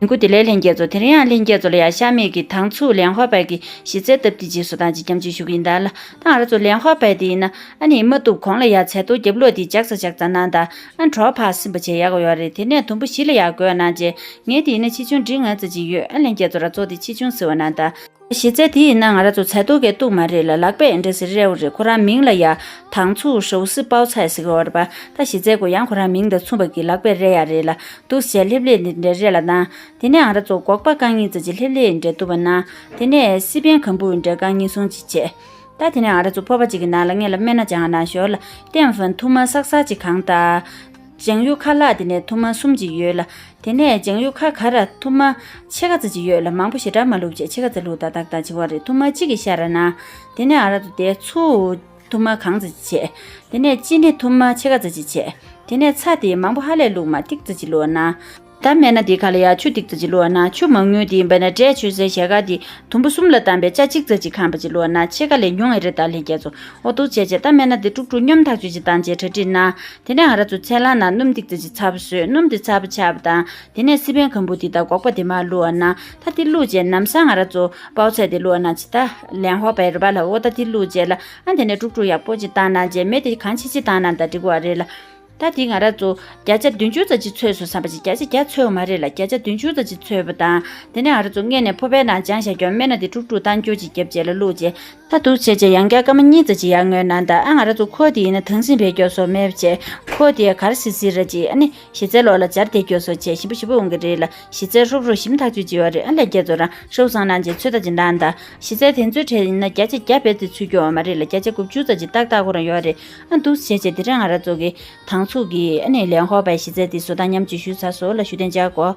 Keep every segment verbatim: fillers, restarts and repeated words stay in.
ལས་འགུལ་དེ་ལས་ལྷན་རྒྱས་ཚོ། དེ་རིང་ཡང་ལྷན་རྒྱས་ཚོ་ལ་ཡང་ཤ་མེད་ཀྱི་དང་ཚུགས་ལན་ཧོ་པའི་གི་གཞི་རྩའི་སྟབས་བདེ་རྗེས་སུ་དང་ཅིག་སྐྱབས་འཇུག་ཞུ་གི་ཡིན་ད་ལ། ད་ང་རང་ཚོ་ལན་ཧོ་པའི་དེ་ཡིན་ན་ཨ་ནི་མ་བཏུབ་གོང་ལ་ཡང་ཚལ་ཏོ་རྒྱབ་ལོགས་དེ་ལྕགས་ས་ལྕགས་ས་གནང་ད། ཨ་གྲོ་ཕག་སིམ་པ་བྱས་ཡག་ཡོད་རེད། དེ་ནས་དུམ་བུ་བཞི་ལ་ཡག་དགོས་གནང་བྱས། ངས་དེ་ཡིན་ན་ཆེ་ཆུང་འབྲིང་ང་ཙམ་ཅིག་ཡོད། ཨ་ལྷན་རྒྱས་ཚོ་ར་ཚོ་དེ་ཆེ་ཆུང་ཟེར་བ་གནང་ད། གཞི་རྩའི་དེ་ཡིན་ན་ང་རང་ཚོ་ཚལ་ཏོ་གས་གཏུག་མ་རེད་ལ། ལག་པས་འདྲ་ཟེར་རེ་བ་རེད། ཁོ་རང་མིང་ལ་ཡ་དང་ཚུགས་ཧྲོ་སི་པའོ་ཚའི་ཟེར་གི་ཡོད་རེད་པ། ད་གཞི་རྩའི་གོ་ཡང་ཁོ་རང་མིང་དང་མཚུངས་པ་གི་ལག་པས་རེ་ཡ་རེད་ལ། འདུག་བྱས་ལྷེབ་ལྷེབ་འདི་འདྲ་རེ་ལ་གནང་། དེ་ནས་ང་རང་ཚོ་སྒོག་པ་རྐང་གཉིས་ཙམ་ཅིག་ལྷེབ་ལྷེབ་འདྲ་གཏུབ་པ་གནང་། དེ་ནས་སི་པན་གམ་བུ་འདྲ་རྐང་གཉིས་གསུམ་ཅིག་བྱས། ད་དེ་ནས་ང་རང་ཚོ་ཕོར་པ་ཅིག་གི་ནང་ལ་སྔོན་ལ་སྨན་སྣ་སྦྱང་གནང་ཞོར་ལ་ཏེན་ཧྥན་ཐུར་མ་སག་སག་ཅིག་གང་ད། ལྗང་གུ་ཁ་ལག་དེ་ནས་ཐུར་མ་གསུམ་ཅིག་ཡོད་ལ། དེ་ནས་ལྗང་གུ་ཁ་ག་ར་ཐུར་མ་ཕྱེད་ཀ་ཙམ་ཅིག་ཡོད་ལ། མང་པོ་ཞེ་དྲག་མ་བླུགས་བྱས་ཕྱེད་ཀ་ཙམ་བླུགས་ད་ཏག་ཏག་བྱེད་པ་རེད། ཐུར་མ་གཅིག་གི་ཤ་ར་ན། དེ་ནས་ང་རང་ཚོ་དེ་ཚུར་ཐུར་མ་གང་ཙམ་ཅིག་བྱས། དེ་ནས་ཅི་ནི་ཐུར་མ་ཕྱེད་ཀ་ཙམ་ཅིག་བྱས། དེ་ནས་ཚྭ་དེ་མང་པོ་ཧ་ལས་བླུགས་མ། ཏིག་ཙམ་ཅིག་བླུགས་ན། ད་སྨན་སྣ་དེའི་ཁ་ལ་ཡ་ཆུ་ཏིག་ཙམ་ཅིག་བླུགས་ན། ཆུ་མང་ཉུང་དེ་ཡིན་པ་ན་འབྲས་མཆོད་སའི་ཞལ་ཁ་དེ་དུམ་བུ་གསུམ་ལ་བཏང་བའི་ཆ་གཅིག་ཙམ་ཅིག་ཁམ་པ་ཅིག་བླུགས་ན་ཕྱེད་ཀ་ལས་ཉུང་ཨེ་རེད། ད་ལྷན་རྒྱས་ཚོ་འོ་འདུག་བྱས་བྱས་ད་སྨན་སྣ་དེ་དཀྲུག་དཀྲུག་སྙོམས་ཐག་ཆོད་ཅིག་བཏང་བྱས་གྲ་སྒྲིག་གནང་། དེ་ནས་ང་རང་ཚོ་ཚལ་སླང་ནང་སྣུམ་ཏིག་ཙམ་ཅིག་ཚ་པོ་བཟོས། སྣུམ་དེ་ཚ་པོ་ཆགས་པ་དང་དེ་ནས་སི་པན་གམ་བུ་དེ་དང་སྒོག་པ་དེ་མར་བླུགས་ན། ད་དེ་བླུགས་བྱས་ལམ་སང་ང་རང་ཚོ་པའོ་ཚའི་དེ་བླུགས་ན་ཅི་ད་ལན་ཧོ་པའི་རེད་པ་ལ། འོ་ད་དེ་བླུགས་བྱས་ལ་ཨ་དེ་ནས་དཀྲུག་དཀྲུག་ཡག་པོ་ཅིག་བཏང་གནང་བྱས་མེ་དེ་གང་ཆེ་ཆེ་བཏང་གནང་ད་འགྲིག་གི་རེད་ལ། ད་དེ་ང་རང་ཚོ་བརྒྱ་ཆ་བདུན་ཅུ་ཙམ་ཅིག་ཚོས་སོང་བསམ་པ་ཅིག་བརྒྱ་ཆ་བརྒྱ་ཚོས་མ་རེད་ལ། བརྒྱ་ཆ་བདུན་ཅུ་ཙམ་ཅིག་ཚོས་པ་དང་། དེ་ནས་ང་རང་ཚོ་སྔོན་ནས་ཕོར་པའི་ནང་སྦྱངས་བཞག་རྒྱུ་སྨན་སྣ་དེ་དཀྲུག་དཀྲུག་བཏང་རྒྱུ་ཅིག་བརྒྱབ་བྱས་ལ་བླུགས་བྱས། ད་འདུག་བྱས་བྱས་ཡང་བསྐྱར་སྐར་མ་གཉིས་ཙམ་ཅིག་ཡར་སྔོན་གནང་ད། ཨ་ང་རང་ཚོ་ཁོ་དེ་ཡིན་ན་དྭངས་སིང་བེད་སྐྱོ་སོ་མེད་བྱས། ཁོ་དེ་གར་སི་སི་ར་ཅིག་ཨ་ནི་གཞི་རྩའི་ལོགས་ལ་སྦྱར་བསྡད་སྐྱོ་སོ་བྱས་ཞིམ་པོ་ཞིམ་པོ་འོང་གི་རེད་ལ། གཞི་རྩའི་ཧྲོབ་ཧྲོབ་ཞིམ་ཐག་ཆོད་ཅིག་ཡོད་རེད། ཨ་ལས་རྒྱ་ཚོ་རང་ཧྲོབ་བཟང་གནང་བྱས་ཚོད་ལྟ་ཅིག་གནང་ད། གཞི་རྩའི་དེ་ཚོའི་གྲས་ཡིན་ན་བརྒྱ་ཆ་བརྒྱ་རྦད་དེ་ཚུད་སྐྱོ་བ་མ་རེད་ལ། བརྒྱ་ཆ་དགུ་བཅུ་ཙམ་ཅིག་ཏག་ཏག་ཁོ་རང་ཡོད་རེད། ཨ་འདུག་བྱས་བྱས་དེ་རིང་ང་རང་ཚོ་གི་དང་ཚུགས་ཀྱི་ཨ་ནི་ལན་ཧོ་པའི་གཞི་རྩའི་དེ་བཟོ་སྟངས་མཉམ་སྤྱོད་ཞུས་ཚར་སོང་ལ་ཞུ་དན་འཇགས་གོ།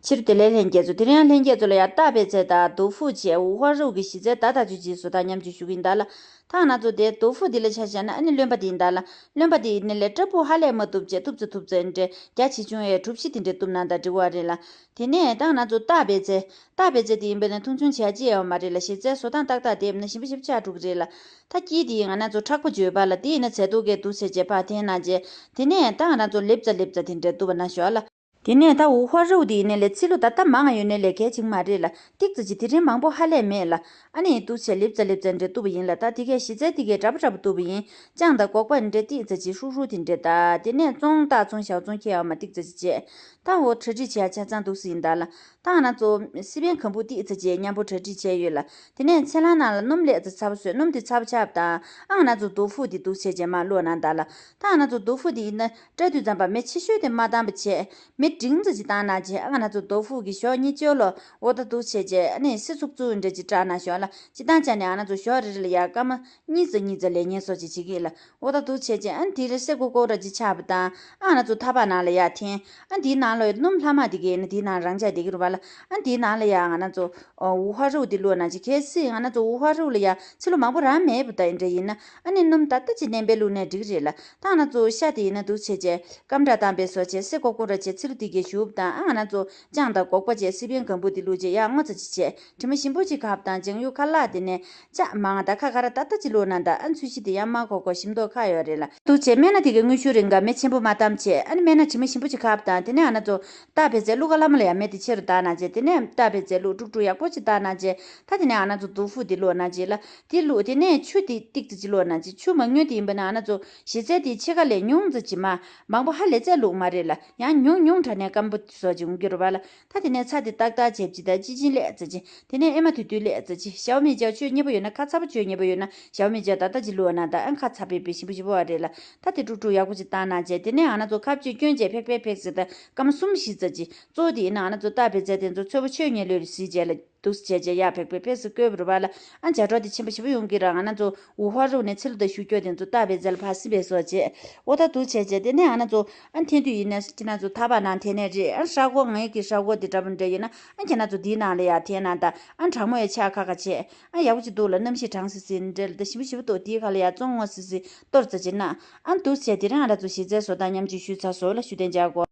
ཕྱིར་དེ་ལས་ལྷན་རྒྱས་ཚོ། དེ་རིང་ལྷན་རྒྱས་ཚོ་ལ་ཡང་ཏ་པེ་ཙེ་དང་དོ་ཧྥུ་བྱས་ཝུ་ཧྭ་རུ་གི་གཞི་རྩའི་ད་ཐག་ཆོད་ཅིག་བཟོ་སྟངས་མཉམ་སྤྱོད་ཞུ་གི་ཡིན་ད་ལ། ད་ང་ཚོ་དེ་དོ་ཧྥུ་འདི་ལ་ཆ་བཞག་ན་ཨ་ནི་རློན་པ་དེ་ཡིན་ད་ལ། རློན་པ་དེ་ཡིན་ནི་ལས་སྐྲ་སྤུ་ཧ་ལས་མ་གཏུབ་བྱས་གཏུབ་ཚེ་གཏུབ་ཚེ་འདྲེ་རྒྱ་ཆེ་ཆུང་ཡས་གྲུ་བཞི་དེ་འདྲས་གཏུབ་ན་ད་འགྲིག་བ་རེད་ལ། དེ་ནས་ད་ང་ཚོ་ཏ་པེ་ཙེ། ཏ་པེ་ཙེ་དེ་ཡིན་པ་ན་ཐུང་ཆུང་བྱས་ཅི་ཡང་མ་རེད་ལ། གཞི་རྩའི་བཟོ་སྟངས་ཏག་ཏག་དེ་ཡིན་ན་ཞིམ་པོ་ཞིམ་པོ་ཆགས་འགྲོ་གི་རེད་ལ། ད་དཀྱིལ་དེ་ང་ཚོ་མཁྲེགས་པོ་བྱོས་པ་ལ། དེ་ཡིན་ན་ཚལ་ཏོ་གས་འདུག་བྱས་བྱས་ཕར་འཐེན་གནང་བྱས། དེ་ནས་ད་ང་ཚོ་ལེབ་ཙ་ལེབ་ཙ་དེ་འདྲས་གཏུབ་པ་ན་ཞོག་ལ། དེ་ནས་ད་ཝུ་ཧྭ་རུ་དེ་ཡིན་ནའི་ལས་ཚིལ་ལུ་ད་ལྟ་མང་ང་ཡོད་ནའི་ལས་གལ་ཆེན་མ་རེད་ལ། ཏིག་ཙ་ཅིག་དེ་རིང་མང་པོ་ཧ་ལས་མེད་ལ། ཨ་ནི་འདུག་བྱས་ལེབ་ཙ་ལེབ་ཙ་འདྲས་གཏུབ་པ་ཡིན་ལ། ད་དེ་གས་གཞི་རྩའི་དེ་གས་འདྲ་པོ་འདྲ་པོ་གཏུབ་པ་ཡིན། ལྕང་དང་སྒོག་པ་འདྲས་ཏིག་ཙ་ཅིག་ཧྲུག་ཧྲུག་དེ་འདྲས་ད། དེ་ནས་ཙོང་ཏ་ཙོང་ཞའོ་ཙོང་ཁྱེར་ཡོང་མ་ཏིག་ཙ་ཅིག་བྱས། ད་འོ་གྲ་སྒྲིག་བྱས་ཆ་ཚང་འདུག་སེ་ཡིན་ད་ལ། ད་ང་ཚོ་སི་པན་གམ་བུ་ཏིག་ཙ་ཅིག་མཉམ་པོ་གྲ་སྒྲིག་བྱས་ཡོད་ལ། དེ་ནས་ཚལ་སླང་ནང་ལ་སྣུམ་ལེ་ཙ་ཚ་པོ་བཟོས། སྣུམ་དེ་ཚ་པོ་ཆགས་པ་དང་ཨ་ང་ཚོ་དོ་ཧྥུ་དེ་འདུག་བྱས་བྱས་མར་བླུགས་གནང་ད་ལ། ད་ང་ཚོ་དོ་ཧྥུ་དེ་ཡིན་ན་སྐྲ་དུས་ཙམ་པ་མེ་ཆེ་ཤོས་དེ་མ་བཏང་པ་བྱས། མེ་འབྲིང་ཙམ་ཅིག་བཏང་གནང་བྱས། ཨ་ང་ཚོ་དོ་ཧྥུ་གི་ཞོ་གཉིས་ཅོ་ལོ་འོ་ད་འདུག་བྱས་བྱས་ཨ་ནི་སི་ཚུགས་ཚུགས་འདྲ་ཅིག་བཀྲག་གནང་ཞོག་ལ། སྤྱིར་བཏང་ཆ་ནས་ཨ་ང་ཚོ་ཞོ་རེ་རེ་ལ་ཡ་སྐར་མ་གཉིས་ཙམ་གཉིས་ཙམ་ལས་ཉེན་སོགས་ཅིག་བྱེད་ཀྱི་ཡིན་ལ། འོ་ད་འདུག་བྱས་བྱས་ཨ་ནི་དེ་རེ་སེ་ཀོ་ཀོ་ར་ཅིག་ཆགས་པ་དང་ཨ་ང་ཚོ་ཐག་པ་ནང་ལ་ཡ་འཐེན། ཨ་འདིའི་ནང་ལ་སྣུམ་ལྷག་མ་དེ་གས་ནི་དེའི་ནང་རང་འཇགས་བསྡད་ཀྱི་རེད་པ་ལ། ཨ་འདིའི་ནང་ལ་ཡ་ང་ཚོ་ཝུ་ཧྭ་རུ་དེ་བླུགས་གནང་བྱས། གལ་སྲིད་ང་ཚོ་ཝུ་ཧྭ་རུ་ལ་ཡ་ཚིལ་ལུ་མང་པོ་རང་མེད་པ་ད་ཡིན་འདྲ་ཡིན་ན། ཨ་ནི་སྣུམ་ད་ལྟ་ཅིག་བསྣན་པའི་བླུགས་ནས་འགྲིག་རེད་ལ། ད་ང་ཚོ་ཤ་དེ་ཡིན་ན་འདུག་བྱས་བྱས་སྐམ་དྲག་བཏང་པའི་བཟོ་བྱས་སེ་ཀོ་ཀོ་ར་བྱས་ཚིལ་ལུ་དེ་གས་ཞུབ་དང་ཨ་ང་ཚོ་ལྕང་དང་སྒོག་པ་བྱས་སི་པན་གམ་བུ་དེ་བླུགས་བྱས་ཡ་སྔོ་ཙམ་ཅིག་བྱས། དྲི་མ་ཞིམ་པོ་ཅིག་ཁ་བ་དང་ལྗང་གུ་ཁ་ལག་དེ་ནས་ལྕགས་མང་ད་ཁ་ཁ་ར་ཏག་ཏག་ཅིག་བླུགས་ན་ད་ཨ་ཚོས་གཞི་དེ་ཡང་མ་གོ་གོ་ཞིམ་མདོག་ཁ་ཡོད་རེད་ལ། འདུག་བྱས་སྨན་སྣ་དེ་གའི་དངུལ་ཆུ་རིང་ག་མེ་ཆེན་པོ་མ་བཏང་བྱས། ཨ་ནི་སྨན་སྣ་དྲི་མ་ཞིམ་པོ་ཅིག་ཁ་བ་དང་དེ་ནས་ཨ་ན་ཚོ་ཏ་པེ་ཙེ་བླུགས་ག་ལ་མ་ལ་ཡ་མེ་དེ་ཆེ་རུ་བཏང་གནང་བྱས། དེ་ནས་ཏ་པེ་ཙེ་བླུགས་དཀྲུག་དཀྲུག་ཡག་པོ་ཅིག་བཏང་གནང་བྱས། ད་དེ་ནས་ཨ་ན་ཚོ་དོ་ཧྥུ་དེ་བླུགས་གནང་བྱས་ལ། དེ་བླུགས་དེ་ནས་ཆུ་དེ་ཏིག་ཙམ་ཅིག་བླུགས་གནང་བྱས། ཆུ་མང་ཉུང་དེ་ཡིན་པ་ན་ཨ་ན་ཚོ་གཞི་རྩའི་དེ་ཕྱེད་ཀ་ལས་ཉུང་ཙམ་ཅིག་མ་མང་པོ་ཧ་ལས་ཙམ་བླུགས་མ་རེད་ལ། ཡང་ཉུང་ཉུང་དྲགས་ནས་སྐམ་པོ་བཟོ་ཅིག་འོང་གི་རེད་པ་ལ། ད་དེ་ནས་ཚྭ་དེ་ཏག་ཏག་བྱས་བྱས་ད་ཅི་ཅིན་ལེ་ཙམ་ཅིག་དེ་ནས་ཨེ་མ་དུ་དུ་ལེ་ཙམ་ཅིག་ཞའོ་མི་ཅའོ་ཆོས་མཉེས་པོ་ཡོད་ན་ཁ་ཚ་པོ་ཆོས་མཉེས་པོ་ཡོད་ན་ཞའོ་མི་ཅའོ་ད་ལྟ་ཅིག་བླུགས་ན་ད་ཨང་ཁ་ཚ་པེ་པེ་ཞིམ་པོ་ཞིམ་པོ་བ་རེད་ལ། ད་དེ་དཀྲུག་དཀྲུག་ཡག་པོ་ཅིག་བཏང་གནང་བྱས། དེ་ནས་ཨ་ན་ཚོ་ཁ་བཅུད་སྐྱོན་བྱས་ཕེག་ཕེག་ཕེག་ཟེར་ད་སྐར་མ་གསུམ་བཞི་ཙམ་ཅིག་གཙོ་བོ་དེ་ཡིན་ན་ཨ་ན་ཚོ་ཏ་པེ་ཙེ་དེ་ཚོ་ཚོས་པོ་ཆོས་མཉེས་ལོས་རེད་ཟེར་བྱས་ལ་འདུག་སེ་བྱས་བྱས་ཡ་ཕེག་ཕེག་ཕེག་སེ་བསྐོལ་བ་རུ་བ་ལ། ཨ་ཇ་གྲོགས་དེ་ཆེན་པོ་ཞིམ་པོ་ཡོང་གི་ར། ཨ་ན་ཚོ་ཝུ་ཧྭ་རུ་ནས་ཚིལ་དང་ཞུ་སྐྱོ་དེ་ཚོ་ཏ་པེ་ཙེ་ལ་ཕར་སིམ་པའི་བཟོ་བྱས། འོ་ད་འདུག་བྱས་བྱས་དེ་ནས་ཨ་ན་ཚོ་ཨ་འཐེན་དུས་ཡིན་ན་ཁྱེད་རང་ཚོ་ཐག་པ་ནང་འཐེན་ནས་རེད། ཨ་ཧྲ་གོ་ངའི་གི་ཧྲ་གོ་དེ་འདྲ་པོ་འདྲ་ཡོད་ན་ཨ་ཁྱེད་རང་ཚོ་དེའི་ནང་ལ་ཡ་འཐེན་ན་ད་ཨ་གྲང་མོ་ཡ་ཆགས་ཁ་ཁ་བྱས། ཨ་ཡག་པོ་ཅིག་འདུག་ལ། གནམ་གཤིས་གྲང་སི་སི་འདྲ་ལ་ད་ཞིམ་པོ་ཞིམ་པོ་འདུག་དེའི་ཁ་ལ་ཡ་ཙོང་སྔོ་སི་སི་གཏོར་ཙ་ཅིག་ན། ཨ་འདུག་བྱས་དེ་རིང་ང་རང་ཚོ་གཞི་རྩའི་བཟོ་སྟངས་མཉམ་སྤྱོད་ཞུས་ཚར་སོང་ལ། ཞུ་དན་འཇགས་གོ།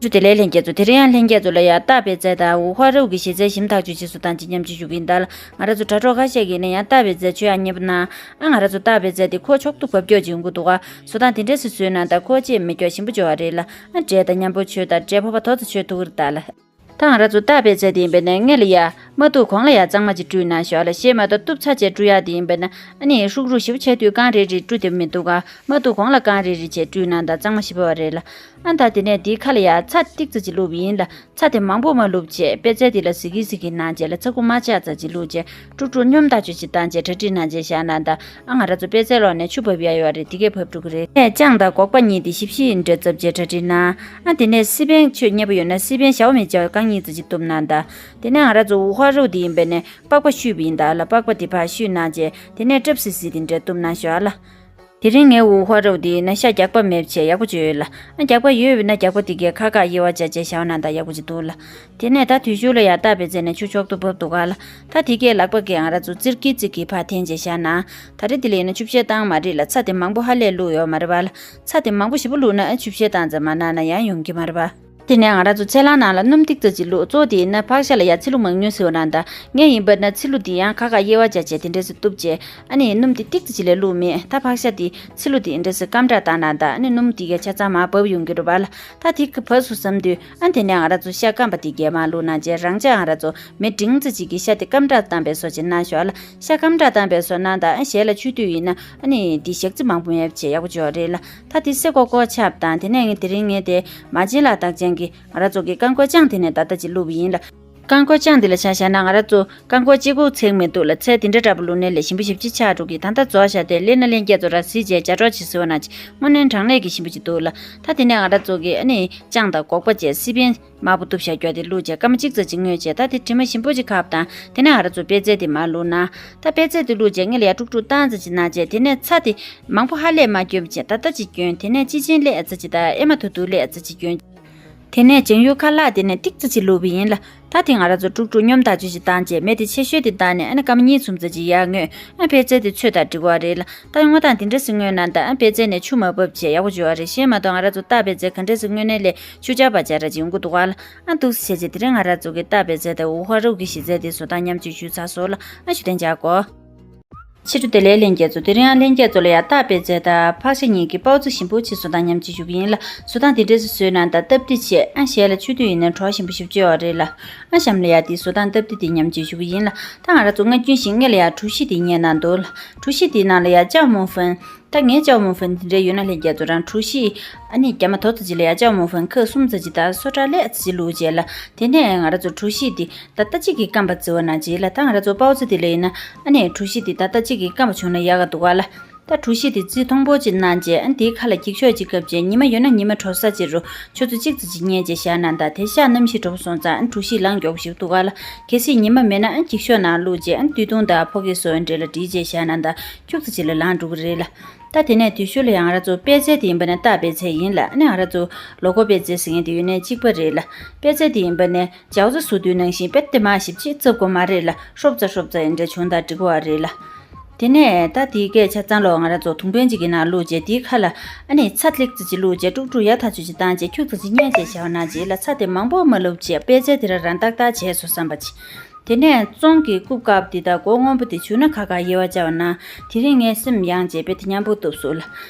ཞུ་དེ་ལས་ལྷན་རྒྱས་ཚོ། དེ་རིང་ཡང་ལྷན་རྒྱས་ཚོ་ལ་ཡ་ཏ་པེ་ཙེ་དང་ཝུ་ཧྭ་རུ་གི་གཞི་རྩའི་ཞིམ་ཐག་ཆོད་ཅིག་བཟོ་སྟངས་ཅིག་མཉམ་སྤྱོད་ཞུ་གི་ཡིན་ད་ལ། ང་རང་ཚོ་དྲ་གྲོགས་ཁ་ཤས་ཀྱིས་ནི་ཡང་ཏ་པེ་ཙེ་མཆོད་ཡག་མཉེས་པོ་ན། ཨ་ང་རང་ཚོ་ཏ་པེ་ཙེ་དེ་ཁོ་མཆོག་ཏུ་བབ་སྐྱོ་ཅིག་ཡོང་གི་འདུག་ག་བཟོ་སྟངས་དེ་འདྲས་སུ་བཟོས་ན་ད་ཁོ་ཅེས་མི་སྐྱོ་ཞིམ་པོ་འཇོ་བ་རེད་ལ། ཨ་འབྲས་དང་མཉམ་པོ་མཆོད་ད་འབྲས་ཕོར་པ་དོ་ཚོ་མཆོད་ཐུག་གི་རེད་ད་ལ། ད་ང་རང་ཚོ་རྟ་པད་ཚལ་དེ་ཡིན་པས་ན་སྔོན་ལ་ཡ་མ་གཏུབ་གོང་ལ་ཡ་གཙང་མ་ཅིག་བཀྲུས་ན་ཞོར་ལ་གཞས་མ་གཏོགས་གཏུབ་ཚར་བྱས་བཀྲུ་ཡག་དེ་ཡིན་པས་ན་ཨ་ནི་ཧྲུག་ཧྲུག་ཞེ་པོ་ཆགས་དུས་རྐང་རེ་རེ་བཀྲུ་ཐུབ་མི་འདུག་ག་མ་གཏུབ་གོང་ལ་རྐང་རེ་རེ་བྱས་བཀྲུས་ན་ད་གཙང་མ་ཞེ་པོ་རེད་ལ། ཨ་ད་དེ་ནས་དེའི་ཁ་ལ་ཡ་ཚྭ་ཏིག་ཙམ་ཅིག་བླུགས་པ་ཡིན་ལ། ཚྭ་དེ་མང་པོ་མ་བླུགས་བྱས་པད་ཚལ་དེ་ལ་ཟི་གི་ཟི་གི་གནང་བྱས་ལ་ཚྭ་ཁུ་མ་ཆག་ཙམ་ཅིག་བླུགས་བྱས་དཀྲུག་དཀྲུག་སྙོམས་ཐག་ཆོད་ཅིག་བཏང་བྱས་གྲ་སྒྲིག་གནང་བྱས་བཞག་ན་ད་ཨ་ང་རང་ཚོ་པད་ཚལ་ལོག་ནས་ཆུ་བབས་ཡ་ཡོད་རེད། དེ་གས་བབས་འགྲོ་གི་རེད། ཨ་ནས་ཅང་དང་སྒོག་པ་གཉིས་དེ་ཞིབ་ཞིབ་འདྲ་བཙབ་བྱས་གྲ་སྒྲིག་གནང་། ཨ་དེ་ནས་སི་པན་ཁྱོད་མཉེས་པོ་ཡོད་ན་སི་པན་ཞའོ་མི་ཅའོ་རྐང་གཉིས་ཙམ་ཅིག་གཏུབ་གནང་ད། དེ་ནས་ང་རང་ཚོ་ཝུ་ཧྭ་རོ་དེ་ཡིན་པས་ནས་པགས་པ་བཤུས་པ་ཡིན་ད་ལ། པགས་པ་དེ་ཕར་བཤུས་གནང་བྱས་དེ་ནས་སྲབ་སིལ་སིལ་དེ་འདྲ་གཏུབ་གནང་ཤོག་ཨ་ལ། དེ་རིང་ངའི་ཝུ་ཧྭ་རོ་དེ་ན་ཤ་རྒྱགས་པ་མེད་བྱས་ཡག་པོ་ཅིག་ཡོད་ལ། ཨ་རྒྱགས་པ་ཡོད་པས་ན་རྒྱགས་པ་དེ་གས་ཁ་ཁ་དབྱེ་བ་བྱས་བྱས་བཞག་ན་ད་ཡག་པོ་ཅིག་འདུག་ལ། དེ་ནས་ད་དུས་ཤོར་ལ་ཡ་རྟ་པད་ཚལ་ནས་ཆུ་ཆོག་ཏུ་བབས་འདུག་ག་ལ། ད་དེ་གས་ལག་པ་གས་ང་རང་ཚོ་ཙིར་གི་ཙིར་གི་ཕར་འཐེན་བྱས་བཞག་ན། ད་རེས་དེ་ལ་ཡིན་ན་ཆུ་བཤལ་བཏང་མ་རེད་ལ། ཚྭ་དེ་མང་པོ་ཧ་ལས་བླུགས་ཡོད་མ་རེད་པ་ལ། ཚྭ་དེ་མང་པོ་ཞེ་པོ་བླུགས་ན་ཨ་ཆུ་བཤལ་བཏང་ཙམ་མ་གནང་ན་ཡང་ཡོང་གི་མ་རེད་པ། དེ་ནས་ང་རང་ཚོ་ཚལ་སླང་ནང་ལ་སྣུམ་ཏིག་ཙམ་ཅིག་བླུགས། གཙོ་བོ་དེ་ཡིན་ན་ཕག་ཤ་ལ་ཡ་ཚིལ་ལུ་མང་ཉུང་ཟེར་བ་ན་ད། ངས་ཡིན་པ་ན་ཚིལ་ལུ་དེ་ཡང་ཁ་ཁ་དབྱེ་བ་བྱས་བྱས་དེ་འདྲས་སེ་གཏུབ་བྱས། ཨ་ནི་སྣུམ་དེ་ཏིག་ཙམ་ཅིག་ལས་བླུགས་མེད། ད་ཕག་ཤ་དེ་ཚིལ་ལུ་དེ་འདྲས་སེ་སྐམ་དྲགས་བཏང་ན་ད་ཨ་ནི་སྣུམ་དེ་གས་ཆ་ཚང་མར་བབས་ཡོང་གི་རེད་པ་ལ། ད་དེ་ག་བབས་སོང་བསམ་དུས་ཨ་དེ་ནས་ང་རང་ཚོ་ཤ་སྐམ་པ་དེ་གས་མར་བླུགས་གནང་བྱས་རང་ཅག་ང་རང་ཚོ་མེ་འབྲིང་ཙམ་ཅིག་གིས་ཤ་དེ་སྐམ་དྲགས་བཏང་པའི་བཟོ་ཅིག་གནང་ཤོག་ཨ་ལ། ཤ་སྐམ་དྲགས་བཏང་པའི་བཟོ་གནང་ད་ཨ་ཞལ་ལ་མཆོད་དུས་ཡིན་ན་ཨ་ནི་དེ་ཞག་ཙམ་མང་པོ་མེད་བྱས་ཡག་པོ་ཅིག་ཡོད་རེད་ལ། ད་དེ་སེ་ཀོ་ཀོ་ཆགས་དང་དེ་ནས་ངས་དེ་རིང་ངས་དེ་མ་བྱན་ལ་བརྟག་ཅན་གྱི་ང་རང་ཚོ་གི་རྐང་མགོ་ལྕང་དེ་ནས་ད་ལྟ་ཅིག་བླུགས་པ་ཡིན་ལ། རྐང་མགོ་ལྕང་དེ་ལ་ཆ་བཞག་ན་ང་རང་ཚོ་རྐང་མགོ་གཅིག་པོ་ཚེགས་མི་འདུག་ལ། ཚལ་དེ་འདྲ་འདྲ་པོ་བླུགས་ནས་ལས་ཞིམ་པོ་ཞིབ་ཅིག་ཆགས་འགྲོ་གི། ད་ལྟ་རྫོགས་བཞག་དེ་ལས་ན་ལྷན་རྒྱས་ཚོ་ར་གཟིགས་བྱས་ཇ་གྲོགས་ཅིག་བཟོས་པ་ན་ཅིག་དངོས་གནས་དྲང་གནས་ཀྱི་ཞིམ་པོ་ཅིག་འདུག་ལ། ད་དེ་ནས་ང་རང་ཚོ་གི་ཨ་ནི་ལྕང་དང་སྒོག་པ་བཅས་སི་པན་དམར་པོ་གཏུབ་བཞག་རྒྱུ་དེ་བླུགས་བྱས་སྐར་མ་གཅིག་ཙམ་ཅིག་བརྔོས་བྱས་ད་དེ་དྲི་མ་ཞིམ་པོ་ཅིག་ཁབ་དང་དེ་ནས་ང་རང་ཚོ་པད་ཚལ་དེ་མར་བླུགས་ན། ད་པད་ཚལ་དེ་བླུགས་བྱས་སྔོན་ལ་ཡར་དཀྲུག་དཀྲུག་བཏང་ཙམ་ཅིག་གནང་བྱས་དེ་ནས་ཚྭ་དེ་མང་པོ་ཧ་ལས་མ་སྐྱོན་བྱས་ད་ལྟ་ཅིག་སྐྱོན། དེ་ནས་སྤྱི་ཆིངས་ལྷག་ཙམ་ཅིག་དང་ཨེ་མ་ཐུ་ཐུ་ལྷག་ཙམ་ཅིག་སྐྱོན། དེ་ནས་བྱང་ཡུལ་ཁ་ལག་དེ་ནས་ཏིག་ཙམ་ཅིག་བླུགས་པ་ཡིན་ལ། ད་དེ་ང་རང་ཚོ་དཀྲུག་དཀྲུག་སྙོམས་ཐག་ཆོད་ཅིག་བཏང་བྱས་མེ་དེ་ཆེ་ཤོས་དེ་བཏང་ནས་ཨ་ནི་སྐར་མ་གཉིས་གསུམ་ཙམ་ཅིག་ཡར་བརྔོས། ཨ་པད་ཚལ་དེ་ཚོས་ད་འགྲིག་པ་རེད་ལ། ད་སྔོ་ཐག་དེ་འདྲ་སེ་བརྔོས་ན་ད་ཨ་པད་ཚལ་ནས་ཆུ་མ་བབས་བྱས་ཡག་པོ་བྱོས་པ་རེད། གཞན་མ་གཏོགས་ང་རང་ཚོ་རྟ་པད་ཚལ་ག་འདྲ་སེ་བརྔོས་ནའི་ལས་ཆུ་ཆར་པ་ཅིག་ར་ཅིག་ཡོང་གི་འདུག་ག་ལ། ཨ་འདུག་སེ་བྱས་བྱས་དེ་རིང་ང་རང་ཚོ་གི་རྟ་པད་ཚལ་དང་ཝུ་ཧྭ་རོ་གི་གཞི་རྩའི་དེ་བཟོ་སྟངས་མཉམ་སྤྱོད་ཞུས་ཚར་སོང་ལ། ཨ་ཞུ་དན་འཇགས་གོ། ཕྱི་དྲོ་བདེ་ལེགས་ལྷན་རྒྱས་ཚོ། དེ་རིང་ཡང་ལྷན་རྒྱས་ཚོ་ལ་ཡང་རྟ་པད་ཚལ་དང་ཕག་ཤ་གཉིས་ཀྱི་པའོ་ཙི་ཞིམ་པོ་ཅིག་བཟོ་སྟངས་མཉམ་སྤྱོད་ཞུ་གི་ཡིན་ལ། བཟོ་སྟངས་དེ་འདྲས་སེ་བཟོས་ན་ད་སྟབས་བདེ་བྱས་ཨ་ཞལ་ལ་མཆོད་དུས་ཡིན་ན་བྲོ་བ་ཞིམ་པོ་ཞིམ་པོ་ཡོད་རེད་ལ། ཨ་གཤམ་ལ་ཡང་དེ་བཟོ་སྟངས་སྟབས་བདེ་དེ་མཉམ་སྤྱོད་ཞུ་གི་ཡིན་ལ། ད་ང་རང་ཚོ་སྔ་རྒྱུན་བཞིན་སྔོན་ལ་ཡང་གྲོ་ཞིབ་དེ་རྙེད་གནང་འདུག་ལ། གྲོ་ཞིབ་དེའི་ནང་ལ་ཡང་ཅའོ་མོ་ཧྥན། ད་ངའི་ཅའོ་མོ་ཧྥན་དེ་འདྲ་ཡོད་ན་ལྷན་རྒྱས་ཚོ་རང་གྲོ་ཞིབ་ཨ་ནི་རྒྱ་མ་དོ་ཙམ་ཅིག་ལ་ཡང་ཅའོ་མོ་ཧྥན་ཁབ་གསུམ་ཙམ་ཅིག་དང་སོ་ཊ་ལྷག་ཙམ་ཅིག་བླུགས་རྗེས་ལ། དེ་ནས་ང་རང་ཚོ་གྲོ་ཞིབ་དེ་ད་ལྟ་གཅིག་གིས་སྐམ་པ་བརྩི་བ་ན་བྱེད་ལ། ད་ང་རང་ཚོ་པའོ་ཙི་དེ་ལ་ཡིན་ན་ཨ་ནི་གྲོ་ཞིབ་དེ་ད་ལྟ་གཅིག་གིས་སྐམ་པ་བྱུང་ན་ཡག་ག་འདུག་ག་ལ། ད་གྲོ་ཞིབ་དེ་རྩི་མཐོང་པོ་ཅིག་གནང་རྗེས་ཨ་ནི་དེའི་ཁ་ལ་འགྱིག་ཤོག་ཅིག་བཀབ་རྗེས་ཉི་མ་ཡོད་ན་ཉི་མ་དྲོ་ས་ཅིག་རུ་ཆུ་ཚོད་གཅིག་ཙམ་ཅིག་བསྙལ་རྗེས་བཞག་ན་ད་དེ་ཤ་གནམ་གཤིས་དྲོ་པོ་སོང་ཙང་ཨ་ནི་གྲོ་ཞིབ་ལངས་མགྱོགས་པོ་ཞིག་འདུག་ག་ལ། གལ་སྲིད་ཉི་མ་མེད་ན་ཨ་ནི་འགྱིག་ཤོག་ནང་བླུགས་རྗེས་ཨ་ནི་སྟོད་ཐུང་དང་ཕོ་སྐྱེས་སོགས་འདྲ་ལ་བསྒྲིལ་རྗེས་བཞག་ན་ད་ཁྱུག་ཙམ་ཅིག་ལ་ལངས་འགྲོ་གི་རེད་ལ། ད་དེ་ནས་དུས་ཤོར་ལ་ཡང་ང་རང་ཚོ་པད་ཚལ་དེ་ཡིན་པ་ནས་རྟ་པད་ཚལ་ཡིན་ལ། ཨ་ནི་ང་རང་ཚོ་ལོ་ཀོ་པད་ཚལ་ཟེར་མཁན་དེ་ཡོད་ནས་གཅིག་པ་རེད་ལ། པད་ཚལ་དེ་ཡིན་པ་ནས་ཅའོ་ཙི་བཟོ་དུས་ནང་བཞིན་དཔེ་དེ་མ་ཞིབ་ཅིག་བཙབ་དགོས་མ་རེད་ལ། ཧྲོབ་ཙ་ཧྲོབ་ཙ་ཡིན་འདྲ་བྱུང་ད་འགྲིག་གི་བ་རེད་ལ། དེ་ནས་ད་དེའི་སྐད་ཆ་ཚང་ལོ་ང་རང་ཚོ་དུང་ཕན་ཅིག་གི་ནང་བླུགས་རྗེས་དེའི་ཁ་ལ་ཨ་ནི་ཚྭ་ལྷག་ཙམ་ཅིག་བླུགས་རྗེས་དཀྲུག་དཀྲུག་ཡག་ཐག་ཆོད་ཅིག་བཏང་རྗེས་ཁྱུག་ཙམ་ཅིག་བསྙལ་རྗེས་བཞག་ན་རྗེས་ལ་ཚྭ་དེ་མང་པོ་མ་བླུགས་རྗེས་པད་ཚལ་དེ་རང་རང་ཏག་ཏག་བྱས་སོང་བསམ་པ་ཅིག་དེ་ནས་བཙོང་གི་རྐུབ་བཀབ་དེ་དང་མགོ་སྔོན་པོ་དེ་བྱུགས་ན་ཁ་ཁ་དབྱེ་བ་བྱས་པ་ན་དེ་རིང་ངའི་སེམས་ཡངས་བྱས་དཔེ་དེ་མཉམ་པོ་བཏུབ་སོང་ལ།